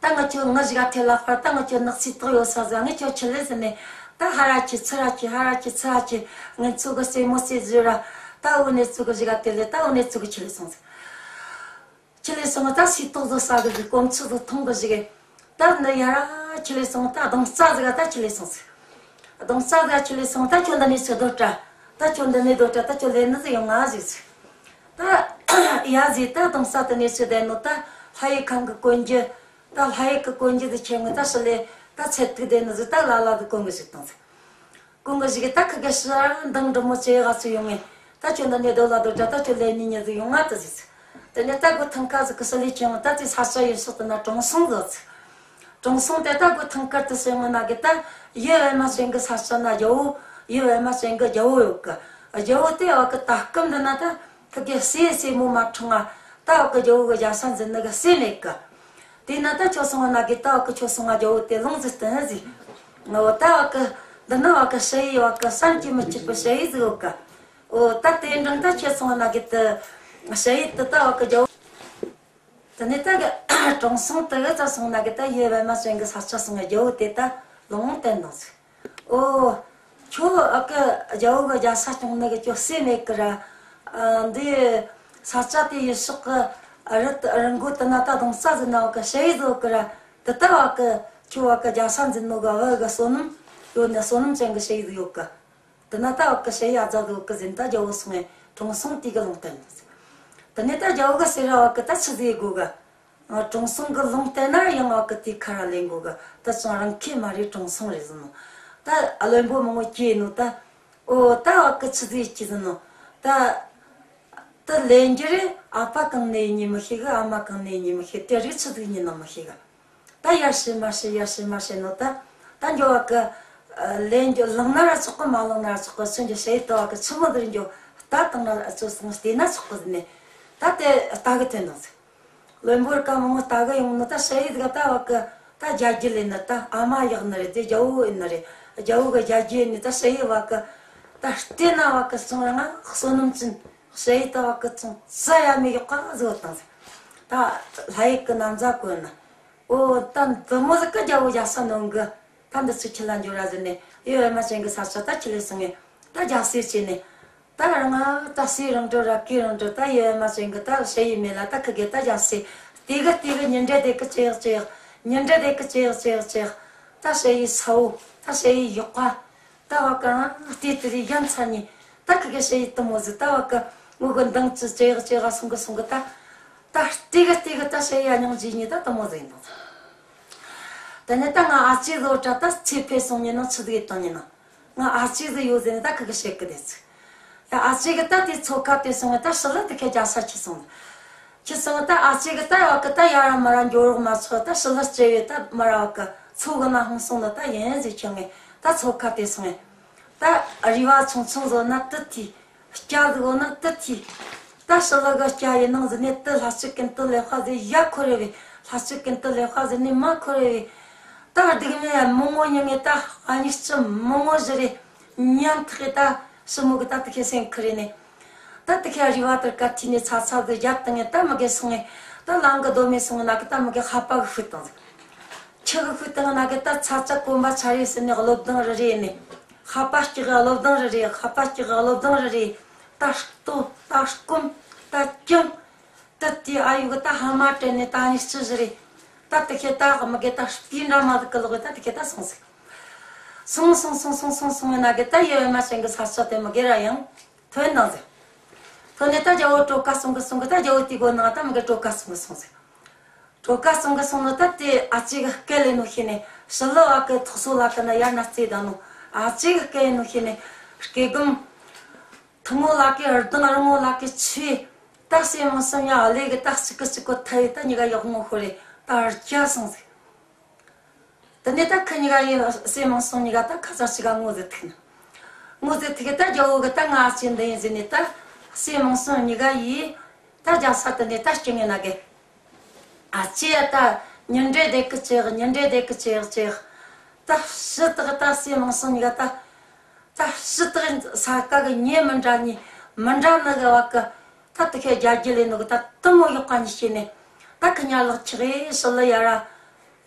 ད་ང་ཁྱོད་ང་ཞིག་ག་ཐེ་ལ་ཕར། ད་ང་ཁྱོད་ནག་ཚི་ཏོག་ཡོད་ས་ཟིག། ངས་ཁྱོད་ཁྲིད་ལས་ཟེར་ནས། ད་ཧ་ར་ཁྱི་ཚུ་ར་ཁྱི་ཧ་ར་ཁྱི་ཚུ་ར་ཁྱི། ངན་ཚོ་གི་སེ་མོ་སེ་ཟིག་ར། ད་འུ་ནེ་ཚོ་གི་ཞིག་ག་དེ་ལས། ད་འུ་ནེ་ཚོ་གི་ཁྲིད་ལས་སོང་ཟིག། ཁྲིད་ལས་སོང་། ད་སི་ཏོག་ཟིག་ཟ་གི་ཟིག། གོམ་ཆུ་ཟིག་འཐུང་གི་ཞིག། ད་ནི་ཡར་ར་ཁྲིད་ལས་སོང་། ད་རྡུང་རྩ་ཟིག་ག་ད་ཁྲིད་ལས་སོང་ཟིག། རྡུང་རྩ་ཟིག་ག་ཁྲིད་ལས་སོང་། ད་ཁྱོད་འདི་ནས་ཚུར་སྡོད་དྲ། ད་ཁྱོད་འདི་ནས་སྡོད་དྲ། ད་ཁྱོད་ལས་ནི་ཟིག་ཡོང་ང་ཟིག་ཟེར། ད་ཡ་ཟིག། ད་རྡུང་རྩ་དེ་ནས་ཚུར་བསྡད་ནོ། ད་ལྷ་ཡི་ཁང་གི་གོན་རྒྱུ། ད་ལྷ་ཡི་གི་གོན་རྒྱུ་དེ་ཁྱེར་ངས་ད་ཕྱི་ལས་ད་ཚེ་ཐུག་དེ་ནི་ཟིག། ད་ལ་ལ་དེ་གོན་གི་ཞིག་བཏང་ཟིག། གོན་གི་ཞིག་གི། ད་ཁི་གེ་ཕྱི་ར་མདང་འདྲི་མོ་ཅེ་ག་ཚུར་ཡོང་ངས། ད་ཁྱོད་འདི་ནས་སྡོད་ལ་སྡོད་དྲ། ད་ཁྱོད་ལས་ཉིན་ཉི་ཟིག་ཡོང་ང་ད་ཟིག་ཟིག། དེ་ནས་ད་གོ་ཐང་ཀ་ཟིག་གི་ཕྱི་ལས་ཁྱེར་ངས། ད་དེ་ས་ཆ་ཡུལ་ཕྱོགས་དེ་ན་གྲོང་སྲུང་ཟིག་ཟིག། གྲོང་སྲུང་དེ་ད་གོ་ཐང་ཀར་དུ་སོང་ངས་ན་གི། ད་ཡུལ་པད་མ་ཅན་གི་ས་ཆ་ན་རྒྱལ་བོ། ཡུལ་པད་མ་ཅན་གི་རྒྱལ་བོ་ཡོད་གི། རྒྱལ་བོ་དེ་བ་གི་ད་སྐབས་འདི་ན་ད་ཁི་གེ་སྲས་སྲས་མོ་མ་འཁྲུངས་ང་། ད་བ་གི་རྒྱལ་བོ་གི་རྒྱལ་ས་འཛིན་ནི་གི་སྲས་མེད་གི། དེས་ན་ད་ཁྱོད་སོང་བ་ན་གི། ད་བ་གི་ཁྱོད་སོང་ང་རྒྱལ་བོ་དེ་ལུང་ཟིག་སྟོན་ཟིག། ངའོ་ད་བ་གི་འདི་ན་བ་གི་ཞུ་ཡིག། བ་གི་བསམ་གྱིས་མི་ཁྱབ་པའི་ཞུ་ཡིག་ཟིག་ཡོད་གི། འོ་ད་དེ་འདྲ་ད་ཁྱོད་སོང་བ་ན་གི་དེ་ཞུ་ཡིག་དེ་ད་བ་གི་རྒྱལ་བོ། དེ་ནས་ད་གི་གྲོང་སྲུང་དེ་གི་ད་སོང་ན་གི། ད་ཡུལ་པད་མ་ཅན་གི་ས་ཆ་སོང་ངས་རྒྱལ་བོ་དེ་ད་ལུང་སྟོན་ནོ་ཟིག། འོ། ཁྱོད་ཨ་ཀི་རྒྱལ་བོ་གི་རྒྱལ་ས་སྐྱོང་ནི་གི་ཁྱོད་སྲས་མེད་གི་ར། ཨ། འདི་ས་ཆ་དེ་ཡུལ་ཕྱོགས་གི་རི་རི་མགོ་དེ་ན་ད་རྡུང་རྩ་ཟིག་ན་བ་གི་ཞུ་ཡིག་ཟིག་ཡོད་གི་ར། དེ་ད་བ་གི་ཁྱོད་བ་གི་རྒྱལ་ས་འཛིན་ནོ་གི་བ་གི་བསོད་ནམས་ཡོད་ནི། བསོད་ནམས་ཅན་གི་ཞུ་ཡིག་ཟིག་ཡོད་གི། དེ་ན་ད་བ་གི་ཞུ་ཡིག་ཨ་ཙ་ཟིག་ཡོད་གི་ཟེར་ནས་ད་རྒྱལ་བོ་སོང་ངས་གྲོང་སྲུང་དེ་གི་ལུང་བསྟན་ནོ་ཟིག། དེ་ནས་ད་རྒྱལ་བོ་གི་ཟེར་ར་བ་གི་ད་ཆི་ཟིག་དགོས་གི། ཨ། གྲོང་སྲུང་གི་ལུང་བསྟན་ན་ཡང་བ་གི་དེ་ཁ་ར་ལེན་དགོས་གི། ད་ཅང་རང་ཁེ་མ་རེད། གྲོང་སྲུང་རེད་ཟེར་ནོ། ད་ཨ་བློན་པོ་མང་བོ་སྐྱེས་ནོ་ད། འོ་ད་བ་གི་ཆི་ཟིག་སྐྱེས་ཟེར་ནོ། ད་ད་ལེན་རྒྱུ་རེད། ཨ་ཕ་གང་ནས་ཡིན་ནི་མི་ཤེས་གི། ཨ་མ་གང་ནས་ཡིན་ནི་མི་ཤེས། དེ་རིགས་ཆི་ཟིག་ཡིན་ནི་མི་ཤེས་གི། ད་ཡར་ཞུ་མར་ཞུ་ཡར་ཞུ་མར་ཞུ་ནོ་ད། ད་འགྱོ་བ་གི། ཨ། ལེན་རྒྱུ་བླངས་ན་ར་ཆོག་གི། མ་བླངས་ན་ར་ཆོག་གི། ཁྱོད་འགྱོ་ཞུ་ཡིག་ད་བ་གི་ཆི་མོ་ཟིག་རེད། འགྱོ་ལྟ་བཏང་ན་ཨ་ཅོ་སོང་བལྟས་ན་ཆོག་གི་ཟེར་ནས། ད་དེ་ལྟ་གི་ཐོན་ནོ་ཟིག། བློན་པོ་རིགས་ཀ་མང་བོ་ལྟ་གི་ཡོང་ནོ། ད་ཞུ་ཡིག་ཟིག་ད་བ་གི་ད་རྒྱལ་རྒྱུད་ལས་ནི། ད་ཨ་མ་གཡོག་ནི་རེད། དེ་རྒྱལ་བོ་ཡིན་ནི་རེད། རྒྱལ་བོ་གི་རྒྱལ་རྒྱུད་ནི། ད་ཞུ་ཡིག་བ་གི་ད་བལྟས་ན་བ་གི་ཅང་རང་བསོད་ནམས་ཅན། ཞུ་ཡིག་ད་བ་གི་ཅང་རྩ་ཡ་མེད། ཡག་ག་ཟིག་བཏང་ཟིག། ད་ལྷ་ཡུལ་གི་ན་བཟའ་གོན་ནི། འོ་ད་འདི་མོ་ཟིག་གི་རྒྱལ་བོ་རྒྱལ་ས་ནོན་གི། ད་འདི་ཚོ་ཁྲིད་ལ་འགྱོ་ར་ཟེར་ནས་ཡུལ་པད་མ་ཅན་གི་ས་ཆ་ད་ཁྲིད་ལས་སོང་ངས། ད་རྒྱལ་སྲས་བྱས་ནས། ད་རང་ང་ད་སྲས་རང་འགྲོ་ར་གོས་རང་འགྲོ། ད་ཡུལ་པད་མ་ཅན་གི་ད་ཞུ་ཡིག་མེད་ལ། ད་ཁི་གེ་ད་རྒྱལ་སྲས་དེ་གི་དེ་གི་ཉིན་རེ་དེ་གི་ཅི་ཡག་ཅི་ཡག། ཉིན་རེ་དེ་གི་ཅི་ཡག་ཅི་ཡག་ཅི་ཡག། ད་ཞུ་ཡིག་ས་བོ། ད་ཞུ་ཡིག་ཡག་པ། ད་བ་གི་རང་ལྟས་དེ་རེ་ཡ་མཚན་ནས། ད་ཁི་གེ་ཞུ་ཡིག་དེ་མོ་ཟིག། ད་བ་གི་ངོ་གི་མདང་ཅི་ཅི་ཡག་ཅི་ཡག་སོང་གི་སོང་གི། ད་ད་ལྟས་གི་ལྟས་གི་ད་ཞུ་ཡིག་སྙིང་རྗེ་ནི་ད་དེ་མོ་ཟིག་ཡིན་ནོ། དེ་ནས་ད་ང་ཨ་ཅེ་ཟིག་ཡོད་དྲ། ད་ཚེ་འཕོས་སོང་ནི་ནང་ཆི་ཟིག་ཡེ་བཏང་ནི་ནང་། ང་ཨ་ཅེ་ཟིག་ཡོད་ཟེར་ནས་ད་ཁི་གེ་བཤད་གི་བསྡད་ཟིག། ཡ། ཨ་ཅེ་གི་ད་དེ་མཚོ་ཁ་དེ་སོང་ངས་ད་ཕྱི་ལ་དེ་ཁའི་རྒྱལ་ས་ཁྲིད་སོང་། ཁྲིད་སོང་ངས་ད་ཨ་ཅེ་གི་ད་བ་གི་ད་ཡར་ར་མར་ར་འགྱོ་རོགས་མ་ཆོག། ད་ཕྱི་ལ་སྐྱེ་བས་ད་མར་ར་བ་གི་མཚོ་གི་ནང་ལྷུང་སོང་ནི་ད་ཡིན་ཟེར་ཁྱེར་ངས་ད་མཚོ་ཁ་དེ་སོང་ངས། ད་རུས་པ་ཆུང་ཆུང་བཟོ་ན་དེ་ཐོས། སྐྱ་ཟིག་བོ་ན་དེ་ཐོས། ད་ཕྱི་ལ་གི་སྐྱ་ཡི་ནང་ཟེར་ནས་དེ་ལྷ་ཆུ་ཀུན་ཏུ་ལེགས་པ་ཟེར་ཡ་ཁོ་རེ་བས། ལྷ་ཆུ་ཀུན་ཏུ་ལེགས་པ་ཟེར་ནས་མ་ཁོ་རེ་བས། ད་སྡུག་མེད་མི་ངོ་ཉིད་ངས་ད་ཨ་ནི་ཅི་མི་ངོ་ཞིག་རེད། ཉམ་ཐག་གི་ད་ཞི་མོ་གི་ད་དེ་ཁའི་སེམས་ཁུར་རེ་ནས། ད་དེ་ཁའི་རུས་པ་དེར་ཀ་ཐོས་ནས་ཚ་ཚ་ཟིག་རྒྱབ་བཏང་ངས་ད་མི་གེ་སོང་ངས། ད་ལམ་གི་སྡོད་མེད་སོང་ངས་ན་གི་ད་མི་གེ་ཧ་པ་གི་ཕུད་བཏང་ཟིག། ཆུ་གི་ཕུད་བཏང་ན་གི་ད་ཚ་ཚ་གོམ་པ་ཚ་རེ་ཟེར་ནས་གློ་བརྡུང་རེ་རེ་ནས། ཧ་པ་སྐྱེ་གི་གློ་བརྡུང་རེ་རེ། ཧ་པ་སྐྱེ་གི་གློ་བརྡུང་རེ་རེ། ད་ལྟོ་ད་སྐོམ་ད་གྱང་། ད་དེ་ཨ་ཡུ་གི་ད་ཧ་མ་དྲན་ནས་ད་ནི་ཅི་ཞིག་རེད། ད་དེ་ཁའི་ད་མི་གེ་ད་སྤུས་འདྲ་མ་ཟིག་གི་ལོག་གི་ད་དེ་ཁའི་ད་སོང་ཟིག། སོང་སོང་སོང་སོང་སོང་སོང་ངས་ན་གི་ད་ཡུལ་པད་མ་ཅན་གི་ས་ཆ་དེ་མི་གེ་ར་ཡང་ཐོན་ནང་ཟིག། དེ་ནས་ད་རྒྱལ་བོ་གྲོ་ཁ་སྲུང་གི་སོང་གི། ད་རྒྱལ་བོ་དེའི་སྒོ་ནས་ད་མི་གི་གྲོ་ཁ་སྲུང་གི་སོང་ཟིག། གྲོ་ཁ་སྲུང་གི་སོང་ནོ་ད་དེ་ཨ་ཅེ་གི་སྐད་ལས་ནོ་ཤེས་ནས། ཞི་ལི་བ་གི་ཐོག་སོ་ལ་ཀ་ན་ཡར་ན་རྩེ་ད་ནོ། ཨ་ཅེ་གི་སྐད་ལས་ནོ་ཤེས་ནས། སྐེ་སྒམ་ཐུང་ངོ་ལ་ཀའི་རྡང་རིང་ངོ་ལ་ཀའི་ཆུའི། ད་སྲས་མོ་གསུམ་ཡ་ལས་གི་ད་གཅིག་གི་གཅིག་གོ་ཐ་ཡི་ད་གཉིས་ཀ་ཡག་མོ་ཤོར་རེ་ད་རྒྱ་སོང་ཟིག། དེ་ནས་ད་ཁི་གཉིས་ཀ་ཡི་སྲས་མོ་གསུམ་གཉིས་ཀ་ད་ཁ་ཚ་གཅིག་ག་ངོ་ཟིག་ཐུག་ན། ངོ་ཟིག་ཐུག་གི་ད་རྒྱལ་བོ་གི་ད་ང་ཨ་ཅེ་འདི་ཡིན་ཟེར་ནས། ད་སྲས་མོ་གསུམ་གཉིས་ཀ་ཡི་ད་རྒྱ་ས་དེ་ནས་ད་སྐྱེ་ངེ་ན་གི། ཨ་ཅེ་ད་ཉིན་རེ་བསྡད་གི་ཅེག། ཉིན་རེ་བསྡད་གི་ཅེག་ཅེག། ད་ཕྱི་དག་ད་སྲས་མོ་གསུམ་གཉིས་ཀ་ད། ད་ཕྱི་དག་ས་ཀ་གི་ཉེ་མི་འདྲ་ནི་མི་འདྲ་ནི་གི་བ་གི། ད་དེ་ཁའི་རྒྱ་རྒྱུ་ལས་ནོ་གི་ད་དུ་མོ་ཡོག་ག་ནི་བྱས་ནས། ད་ཁི་གཉིས་ཀ་ལག་ཆགས་ཡེ་ཞི་ལི་ཡ་ར་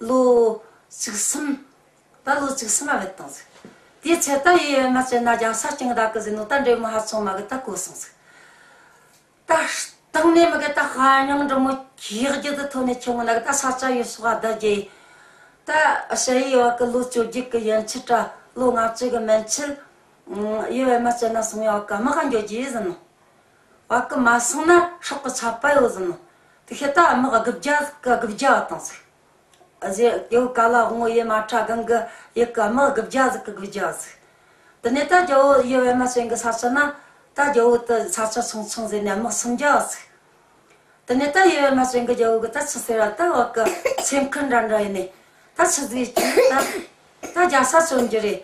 ལོ་བཅུ་གསུམ། ད་ལོ་བཅུ་གསུམ་མ་བེད་བཏང་ཟིག། དེའི་ཚེ་ད་ཡེ་ཡོད་མ་ཚད་ན་རྒྱ་ས་ཅང་ད་གི་ཟེར་ནོ་ད་འདྲེ་མོ་ཧ་ཚང་མ་གི་ད་གོ་སོང་ཟིག། ད་སྟེང་ནས་མི་གི་ད་དཔའ་མྱིང་འདྲ་མོ་ཁྱེག་རྒྱུ་དུ་ཐོན་ནས་ཁྱེད་ངོ་ན་གི་ད་ས་ཆ་ཡོད་སོགས་ཨ་ད་རྒྱས། ད་ཞ་ཡི་ཡོད་གི་ལོ་བཅོ་བརྒྱད་གི་ཡན་ཆད་ར་ལོ་ལྔ་བཅུ་གི་མན་ཆད། ཡེ་བས་མ་བཅད་ན་སོང་ཡོད་གི་དམག་ག་འགྱོ་རྒྱུ་ཡིན་ཟེར་ནོ། བ་གི་མ་སོང་ན་སྲོག་གི་ཆད་པ་ཡོད་ཟེར་ནོ། དེ་ཁེ་ད་དམག་དགུ་བརྒྱ་གི་དགུ་བརྒྱ་བ་བཏང་ཟིག། ཨ་ཟེ་རྒྱལ་བོ་ཀ་ལ་བོང་བུ་ཡེ་མ་ཁྲ་གང་གི་ཡེ་གི་དམག་དགུ་བརྒྱ་ཟིག་གི་དགུ་བརྒྱ་ཟིག། དེ་ནས་ད་རྒྱལ་བོ་ཡེ་བས་མ་ཅན་གི་ས་ཆ་ན། ད་རྒྱལ་བོ་དེ་ས་ཆ་ཆུང་ཆུང་ཟེར་ནས་དམག་སུམ་བརྒྱ་ཟིག། དེ་ནས་ད་ཡེ་བས་མ་ཅན་གི་རྒྱལ་བོ་གི་ད་ཆི་ཟེར་ར་ད་བ་གི་སེམས་ཁུར་འདྲ་འདྲ་ཡིན་ནས། ད་ཆི་ཟིག་ཅི་ད་ད་རྒྱ་ས་ཆོན་རྒྱུ་རེད།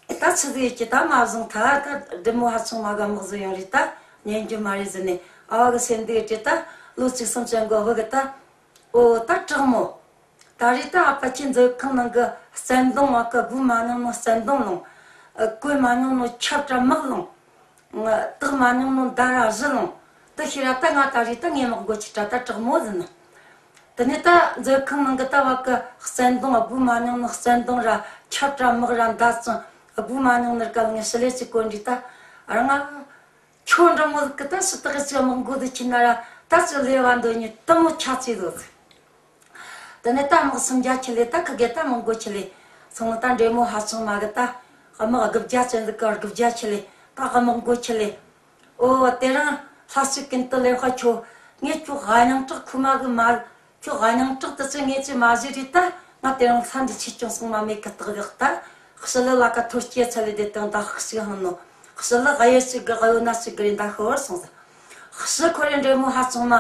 ད་ཆི་ཟིག་ཅི་ད་མ་བཟུང་ཐ་ད་འདྲེ་མོ་ཧ་ཚང་མ་གི་དམག་ཟིག་ཡོང་རེད། ད་ཉན་རྒྱུ་མ་རེད་ཟེར་ནས་ཨ་བ་གི་སེམས་འདི་ཡེ་ད་ལོ་བཅུ་གསུམ་ཅན་གི་བུ་གི་ད། ཨོ་ད་དྲག་མོ། ད་རེས་ད་ཨ་ཕ་ཁྱེད་མཛོད་ཁང་ནང་གི་གསལ་མདོང་བ་གི་སྒུག་མ་མྱོང་ནོ་གསལ་མདོང་ལོངས། ཨ་གོན་མ་མྱོང་ནོ་ཆབ་དྲ་མག་ལོངས། ཨ་བཏགས་མ་མྱོང་ནོ་མདའ་ར་གཞུ་ལོངས། དེ་ཤེས་ར་ད་ང་ད་རེས་ད་ངའི་དམག་མགོ་ཆེ་དྲ་ད་དྲག་མོ་ཟིན་ནི། དེ་ནས་ད་མཛོད་ཁང་ནང་གི་ད་བ་གི་གསལ་མདོང་བ་སྒུག་མ་མྱོང་ནོ་གསལ་མདོང་ར་ཆབ་དྲ་མག་ར་མདའ་ཙང་སྒུག་མ་མྱོང་ནོ་ག་ལ་ངས་ཞི་ལས་ཅིག་གོན་རེ་ད་རང་ང་། ཁྱོད་འདྲ་མོ་གི་ད་ཞི་དག་ཅིག་དམག་མགོ་དུ་ཁྱེར་ན་ར་ད་ཅི་ལས་བ་འདོད་ཉིད་དུ་མོ་ཆ་ཅི་དོ་ཟིག། དེ་ནས་ད་དམག་སུམ་བརྒྱ་ཁྱེར་ལེ་ད་ཁི་གེ་ད་དམག་མགོ་ཁྱེར་ལེ། སོང་ད་འདྲེ་མོ་ཧ་ཚང་མ་གི་ད་དམག་དགུ་བརྒྱ་ཅན་ཟིག་གི་དགུ་བརྒྱ་ཁྱེར་ལེ་ད་དམག་མགོ་ཁྱེར་ལེ། ཨོ་དེ་རིང་ལྷ་སྲས་ཀུན་ཏུ་ལེགས་དཔལ་ཁྱོད། ངས་ཁྱོད་དབའ་ཉང་བྲག་ཁུག་མ་གི་མ། ཁྱོད་དབའ་ཉང་བྲག་དུ་ཅི་ངས་ཅི་མ་བཞེས་རེད་ད། ང་དེ་རིང་ལྷ་འདི་ཆེ་ཆུང་སོང་མ་མེད་གི་སྟག་གི་ད། ཞི་ལི་ལ་ཀ་ཐོར་སྐྱེས་ཚ་ལེ་དེ་དང་ད་ཤག་ཤིག་ཧང་ནོ། ཞི་ལི་གཡོ་ཞིག་གི་གཡོ་ན་ཞིག་གི་རེད་ད་ཤོར་སོང་ཟིག། ཞི་ཁོ་རེ་འདྲེ་མོ་ཧ་ཚང་མ།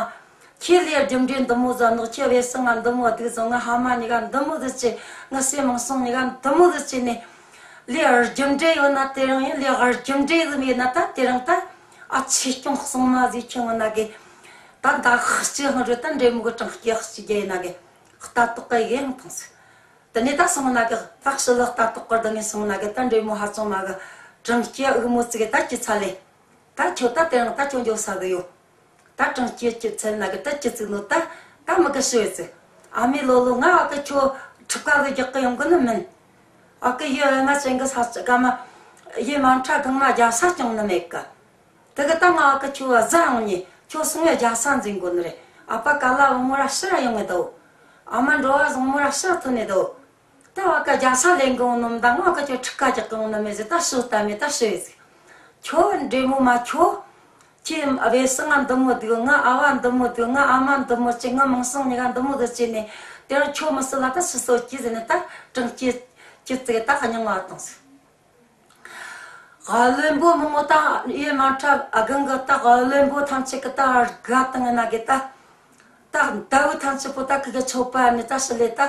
ཁྱེད་ལས་རྒྱུ་འབྲས་འདི་མོ་ཟ་ནོ། ཁྱེད་བེ་སང་ང་འདི་མོ་སྡུག་ཟོ། ང་ཕ་མ་གཉིས་ཀ་འདི་མོ་ཟིག་ཅི། ང་སྲས་མང་སོང་གཉིས་ཀ་འདི་མོ་ཟིག་ཅི་ནས། ལས་རྒྱུ་འབྲས་ཡོད་ན་དེ་རིང་ཡིན། ལས་རྒྱུ་འབྲས་ཟིག་མེད་ན་ད་དེ་རིང་ད། ཨ་ཆེ་ཆུང་སོང་མ་ཟིག་ཁྱེད་ངོ་ན་གི། ད་ད་ཤི་ཅི་ཧང་རེད་ད། འདྲེ་མོ་གི་གྲངས་སྐྱེ་ཤི་རྒྱ་ཡིན་ན་གི། ལྟ་རྟོག་གི་ཡེ་ཧང་ཐང་ཟིག། དེ་ནས་ད་སོང་ན་གི་ད་ཞི་ལི་ལྟ་རྟོག་གི་དང་ངས་སོང་ན་གི་ད་འདྲེ་མོ་ཧ་ཚང་མ་གི་གྲངས་སྐྱེ་འུ་མོ་ཙི་གི་ད་ཅི་ཚ་ལེ། ད་ཁྱོད་ད་དེ་རིང་ད་ཁྱོད་འགྱོ་ས་གི་ཡོད། ད་གྲངས་སྐྱེ་ཅི་ཚེ་ན་གི་ད་ཅི་ཙིག་ནོ་ད། ད་མི་གི་ཤི་བས་ཙི། ཨ་མའི་ལོ་ལོ་ང་ཨ་ཀི་ཁྱོད་ཁྲིབ་ཀ་གི་རྒྱག་གི་ཡོང་གི་ནི་མིན། ཨ་ཀི་ཡི་ཨ་མ་ཅན་གི་ས་ཅི་ཀ་མ། ཡི་མ་ཁྲ་གང་མ་རྒྱ་ས་སྐྱོང་ནི་མེད་གི། དེ་གི་ད་ང་ཨ་ཀི་ཁྱོད་བཟའ་ཡོང་ཉེ། ཁྱོད་སོང་ངས་རྒྱ་ས་འཛིན་དགོ་ནི་རེད། ཨ་ཕ་ཀ་ལ་བུ་མོ་ར་ཕྱིར་ར་ཡོང་ངེ་དོ། ཨ་མ་འགྲོ་བ་བཟང་མོ་ར་ཕྱིར་ཐོན་ནེ་དོ། ད་བ་ཀ་རྒྱ་ས་ལེན་གི་འོང་ནོ་མ་ད་ང་བ་ཀ་ཁྱོད་ཁྲིག་ཀ་རྒྱག་གི་འོང་ནི་མེད་ཟེར། ད་ཤོད་ད་མེད་ད་ཤོད་ཟེར། ཁྱོད་འདྲེ་མོ་མ་ཁྱོད། ཁྱེད་བེ་སང་ང་འདི་མོ་འདུག། ང་ཨ་བ་འདི་མོ་འདུག། ང་ཨ་མ་འདི་མོ་ཅི། ང་མང་སང་གཉིས་ཀ་འདི་མོ་འདུག་ཅི་ནས། དེ་རིང་ཁྱོད་མི་སྲིད་ལ་ད་ཤི་སོ་ཀྱི་ཟེར་ནས་ད་གྲངས་ཀྱི་ཀྱི་ཙིག་ད་ཁ་མྱང་བ་བཏང་ཟེར། ཧ་ལོན་པོ་མི་མོ་ད་ཡེ་མ་ཁྲ་ཨ་གང་གི་ད་ཧ་ལོན་པོ་ཐམས་ཅད་གི་ད་དགའ་བཏང་ན་གི་ད། ད་ཟླ་བོ་ཐམས་ཅད་པོ་ད་ཁི་གེ་ཆོད་པ་ནི་ད་ཤི་ལེ་ད།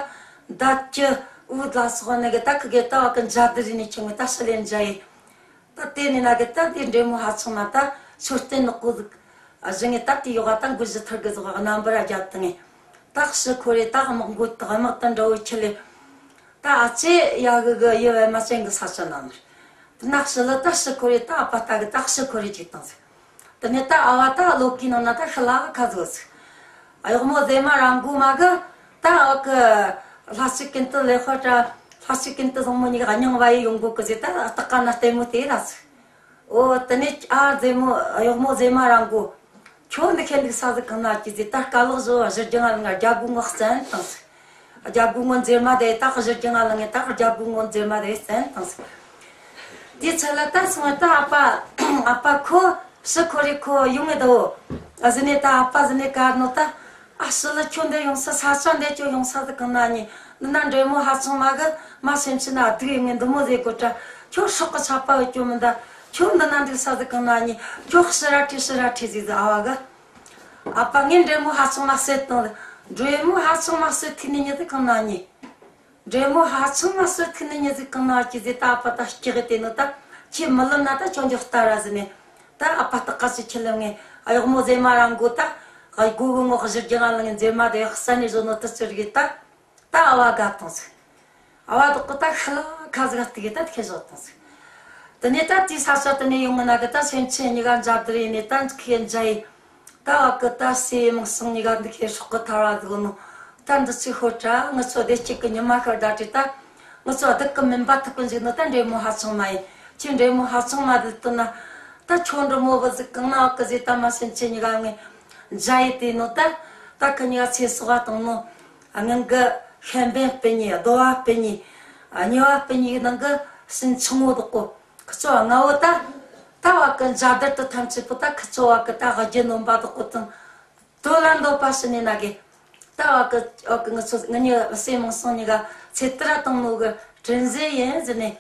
ད་ཀྱི་འུ་ལ་སོགས་ནི་གི་ད་ཁི་གེ་ད་བ་གི་འཇའ་དུ་རི་ནི་ཁྱོད་ངི་ད་ཤི་ལེ་འཇའ་ཡི། ད་དེ་ནི་ན་གི་ད་དེ་འདྲེ་མོ་ཧ་ཚང་མ་ད་མཆོད་རྟེན་ནག་པོ་ཟིག་བཞེངས་ངེ་ད་དེ་ཡོག་ད་མགོ་གཞི་ཐུར་གི་ཟོག་རྣམ་པར་རྒྱབ་བཏང་ངེ། ད་ཤི་ཁོ་རེ་ད་དམག་མགོ་ད་དམག་ད་འདྲ་བོ་ཁྱི་ལེ། ད་ཨ་ཅེ་ཡ་གི་གི་ཡེ་བས་མ་ཅན་གི་ས་ཆ་ན་ནི། དེ་ན་ཤི་ལེ་ད་ཤི་ཁོ་རེ་ད་ཨ་ཕ་ད་གི་ད་ཤི་ཁོ་རེ་ཅིག་བཏང་ཟིག། དེ་ནས་ད་ཨ་བ་ད་ལོ་ཀའི་ནང་ན་ད་ཤི་ལ་ཁ་ཟོ་ཟིག། གཡོག་མོ་ཟེ་མ་རང་གོ་མ་གི་ད་ཨ་གི་ལྷ་སྲས་ཀུན་ཏུ་ལེགས་དཔལ་དྲ་ལྷ་སྲས་ཀུན་ཏུ་བཟང་མོ་གཉིས་ཀ་སྙིང་བ་ཡི་ཡོང་གོ་གི་ཟེ། ད་སྟག་ཀ་ན་ལྟད་མོ་དེ་ར་ཟིག། ཨོ་དེ་ནས་ཨ་ཟེ་མོ་གཡོག་མོ་ཟེ་མ་རང་གོ། ཁྱོད་འདི་ཁྱེད་འདུག་ས་ཟིག་གང་ན་ཅི་ཟེ། ད་དཀའ་ལག་བཟོ་བ་གཞི་རྒྱང་ང་ལ་ང་རྒྱ་སྒོ་ངོ་བཙན་བཏང་ཟིག། རྒྱ་སྒོ་ངོ་འཛེར་མ་དེ་ད་གཞི་རྒྱང་ང་ལ་ངས་ད་རྒྱ་སྒོ་ངོ་འཛེར་མ་དེ་བཙན་བཏང་ཟིག། དེའི་ཚེ་ལ་ད་སོང་ད་ཨ་ཕ་ཨ་ཕ་ཁོ་ ཕྱི་ཁོ་རེ་ཁོ་ཡོང་ངེ་དོ། ཨ་ཟི་ནས་ད་ཨ་ཕ་ཟི་ནས་གར་ནོ་ད། ཨ་ཕྱི་ལ་ཁྱོད་འདི་ཡོང་ས་ས་ཆ་འདི་ཁྱོད་ཡོང་ས་དེ་གང་ན་ཉེ། འདི་ན་འདྲེ་མོ་ཧ་ཆུང་མ་གི་མ་སེམས་ཅི་ན་སྡུག་ཡོང་ངེ་འདི་མོ་ཟེ་གོ་ཏྲ། ཁྱོད་སྲོག་གི་ཆགས་པ་ཡོད་ཁྱོད་མི་འདའ། ཁྱོད་འདི་ན་འདུག་ས་དེ་གང་ན་ཉེ། ཁྱོད་ཕྱི་ར་ཁྲིད་ཕྱི་ར་ཁྲིད་ཟེ་ཟེ་ཨ་བ་གི། ཨ་ཕ་ངས་འདྲེ་མོ་ཧ་ཆུང་མ་བསད་བཏང་། འདྲེ་མོ་ཧ་ཆུང་མ་བསད་ཐུག་ནི་ཉེ་དེ་གང་ན་ཉེ། འདྲེ་མོ་ཧ་ཆུང་མ་བསད་ཐུག་ནི་ཉེ་ཟིག་གང་ན་ཅི་ཟེ་ད་ཨ་ཕ་ད་སྐྱེ་གི་དེ་ནོ་ད། ཁྱེད་མི་ལབ་ན་ད་ཁྱོད་འཇོག་ལྟ་ར་ཟི་ནས། ད་ཨ་ཕ་ད་ཀ་ཅི་ཁྱེད་ལབ་ངས་ཨ་གཡོག་མོ་ཟེ་མ་རང་གོ་ད། ཨ་གོ་གི་ངོ་གཞི་རྒྱ་ང་ལ་ངས་ཟེ་མ་དེ་ཡག་ས་ནས་བཟོ་ནོ་ད་ཅི་རིག་ད། ད་ཨ་བ་དགའ་བཏང་ཟིག་ཨ་བ་དག་གི་ད་ཤི་ལ་ཁ་ཟིག་ག་གཏུག་གི་ད་ཁེ་བཟོ་བཏང་ཟིག་དེ་ནས་ད་དེའི་ས་ས་དེ་ནས་ཡོང་ངི་ན་གི་ད་སེམས་ཅན་གཉིས་ཀ་མཇལ་དུ་རེ་ནས་ད་ཁེ་མཇལ་ཡི། ད་བ་གི་ད་སྲས་མིང་སྲིང་གཉིས་ཀ་འདི་ཁེ་སྲོག་གི་ཐར་བ་འདུག་ནོ། ད་འདི་ཚོས་ཤོད་ཏྲ་ང་ཚོ་བདེ་སྐྱིད་གི་ཉི་མ་ཤར་ད་དྲི་ད། ང་ཚོ་སྡུག་གི་མུན་པ་ཐུག་གི་འཇུག་ནོ་ད་འདྲེ་མོ་ཧ་ཆུང་མ་ཡིན། ཁྱོད་འདྲེ་མོ་ཧ་ཆུང་མ་འདི་ལྟོས་ན། ད་ཁྱོད་འདྲེ་མོ་བུ་ཟིག་གང་ན་བ་གི་ཟེ་ད་མ་སེམས་ཅན་གཉིས་ཀ་ངས་མཇལ་ཡི་དེ་ནོ་ད། ད་ཁི་གཉིས་ཀ་ཚེ་སྲོག་བ་བཏང་ནོ། ཨ་ངན་གི་ཤན་པན་སྤུན་གཉིས་རྡོ་བ་སྤུན་གཉིས། ཨ་ཉེ་བ་སྤུན་གཉིས་ནང་གི་སྲིན་ཆུང་ངུ་དག་གོ། ཁི་ཚོ་ལྔ་བོ་ད། ད་བ་གི་མཇལ་དར་དུ་ཐམས་ཅད་པོ་ད་ཁི་ཚོ་བ་གི་ད་ག་རྒྱུ་ནོམ་པ་དག་གོ་དང་། དོ་ལ་འདོད་པ་ཕྱི་ནས་ན་གི། ད་བ་གི་བ་གི་ང་ཚོ་ང་གཉིས་སྲས་མིང་སྲིང་གཉིས་ཀ་ཚེ་ཐར་བཏང་ནོ་གི་དྲིན་ཟེ་ཡིན་ཟེ་ནས།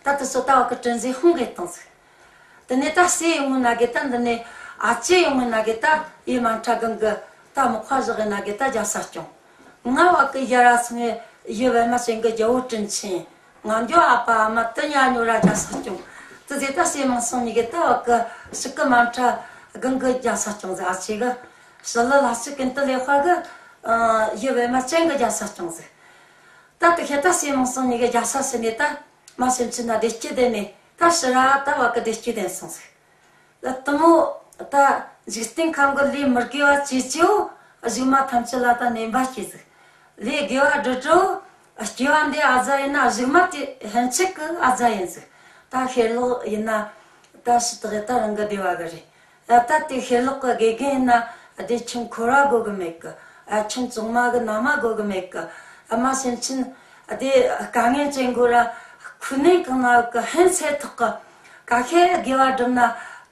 ད་དེ་ཚོ་ད་བ་གི་དྲིན་ཟེ་ཧོང་གི་བཏང་ཟིག་དེ་ནས་ད་སྲས་ཡོང་ན་གི་ད་འདི་ནས་ཨ་ཅེ་ཡོང་ན་གི་ད་ཡི་མ་འཕྲ་གང་གི་ད་མི་ཁ་བཞག་ན་གི་ད་རྒྱ་ས་སྐྱོང་། ང་བ་གི་ཡ་ར་སོང་ངས་ཡི་བས་མ་ཅན་གི་རྒྱ་བོ་དྲིན་ཆེན། ང་འགྱོ་ཨ་ཕ་ཨ་མ་དུ་ཉ་ཉོ་ར་རྒྱ་ས་སྐྱོང་། དེ་ཟེ་ད་སྲས་མིང་སྲིང་གཉིས་གི་ད་བ་གི་ཕྱི་གི་མ་འཕྲ་གང་གི་རྒྱ་ས་སྐྱོང་ཟེ་ཨ་ཅེ་གི། ཞི་ལི་ལ་ཅི་ཀིན་ཏི་ལེ་ཧ་གི། ཡི་བས་མ་ཅན་གི་རྒྱ་ས་སྐྱོང་ཟིག་ད་དེ་ཁེ་ད་སྲས་མིང་སྲིང་གཉིས་གི་རྒྱ་ས་ཕྱི་ནས་ད། མ་སེམས་ཅི་ན་བདེ་སྐྱིད་ལྡན་ནས་ད་ཕྱི་ར་ད་བ་གི་བདེ་སྐྱིད་ལྡན་སོང་ཟིག་ལ་དུ་མོ་ད་འཇིག་རྟེན་ཁམས་གི་ལས་མི་དགེ་བ་ཅི་ཅིའོ་གཞུག་མ་ཐམས་ཅད་ལ་ད་ནན་པ་སྐྱེ་ཟིག་ལས་དགེ་བ་སྒྲུབ་འགྲོ། སྐྱེ་བ་འདི་ཨ་ཛ་ཡིན་ན་གཞུག་མ་དེ་ཕན་ཆད་གི་ཨ་ཛ་ཡིན་ཟིག་ད་ཤེར་ལོག་ཡིན་ན་ད་ཕྱི་དགེ་ད་རང་གི་བདེ་བ་གི་རེད། ད་དེ་ཤེར་ལོག་གི་དགེ་རྒན་ཡིན་ན་བདེ་ཆུང་འཁོར་བ་དགོས་གི་མེད་གི། ཨ་ཆུང་བཙོང་མ་གི་ན་མ་དགོས་གི་མེད་གི། ཨ་མ་སེམས་ཅན་བདེ་དཀའ་ངལ་ཅན་དགོས་ར་ཁུ་ནན་གང་ན་གི་ཕན་སེ་ཐོག་གི། ཀ་ཤེ་དགེ་བ་སྒྲུབ་ན་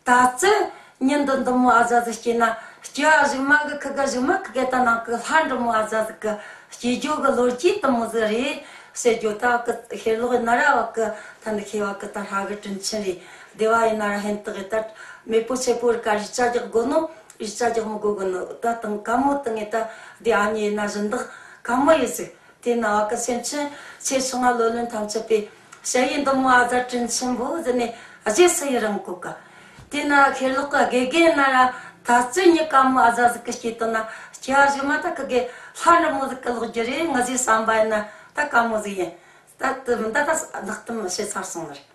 ད་ཙི་ཉིན་དུ་འདི་མོ་ཨ་ཛ་ཟིག་སྐྱེས་ན་སྐྱེ་བ་གཞུག་མ་གི་ཁི་གི་གཞུག་མ་ཁི་གི་ད་ནང་གི་ལྷ་འདྲི་མོ་ཨ་ཛ་ཟིག་གི་སྐྱེ་རྒྱུ་གི་ལོ་རྒྱུས་དུ་མོ་ཟིག་རེད་ཟེར་རྒྱུ། ད་གི་ཤེར་ལོག་ཡིན་ན་ར་བ་གི་ད་འདི་ཤེས་བ་གི་ད་ལྷ་གི་དྲིན་ཆེན་རེད། བདེ་བ་ཡིན་ན་ར་ཧན་ཏི་གི་ད་མེས་པོ་ཆེ་པོ་རི་ཀ་རི་ཅ་རྒྱག་དགོ་ནོ་རི་ཅ་རྒྱག་མི་དགོ་གི་ནོ་ད་དང་ཀ་མོ་དང་ངེ་ད་བདེ་ཨ་ཉེ་ཡིན་ན་བཞིན་བདག་ཀ་མོ་ཡིན་ཟིག་དེ་ན་བ་གི་སེམས་ཅན་ཆེ་ཆུང་ང་ལོ་ལོན་ཐམས་ཅད་པའི་ཞ་ཡི་འདི་མོ་ཨ་ཛ་དྲིན་ཆེན་པོ་ཟེར་ནས་རྗེས་སུ་ཡི་རང་བཀོད་གི། དེ་ན་ཤེར་ལོག་གི་དགེ་རྒན་ན་ར་ད་ཙི་ཉི་ཀ་མོ་ཨ་ཛ་ཟིག་གི་སྐྱེས་དོན་ན་སྐྱེ་བ་གཞུག་མ་ད་གི་གི་ལྷ་འདྲི་མོ་ཟིག་གི་ལོག་རྒྱུ་རེད། ང་ཟིག་བསམ་པ་ཡིན་ན་ད་ཀ་མོ་ཟིག་ཡིན། ད་དེ་མི་ད་ད་ལག་གཏམ་བཤད་ཚར་སོང་ནི་རེད།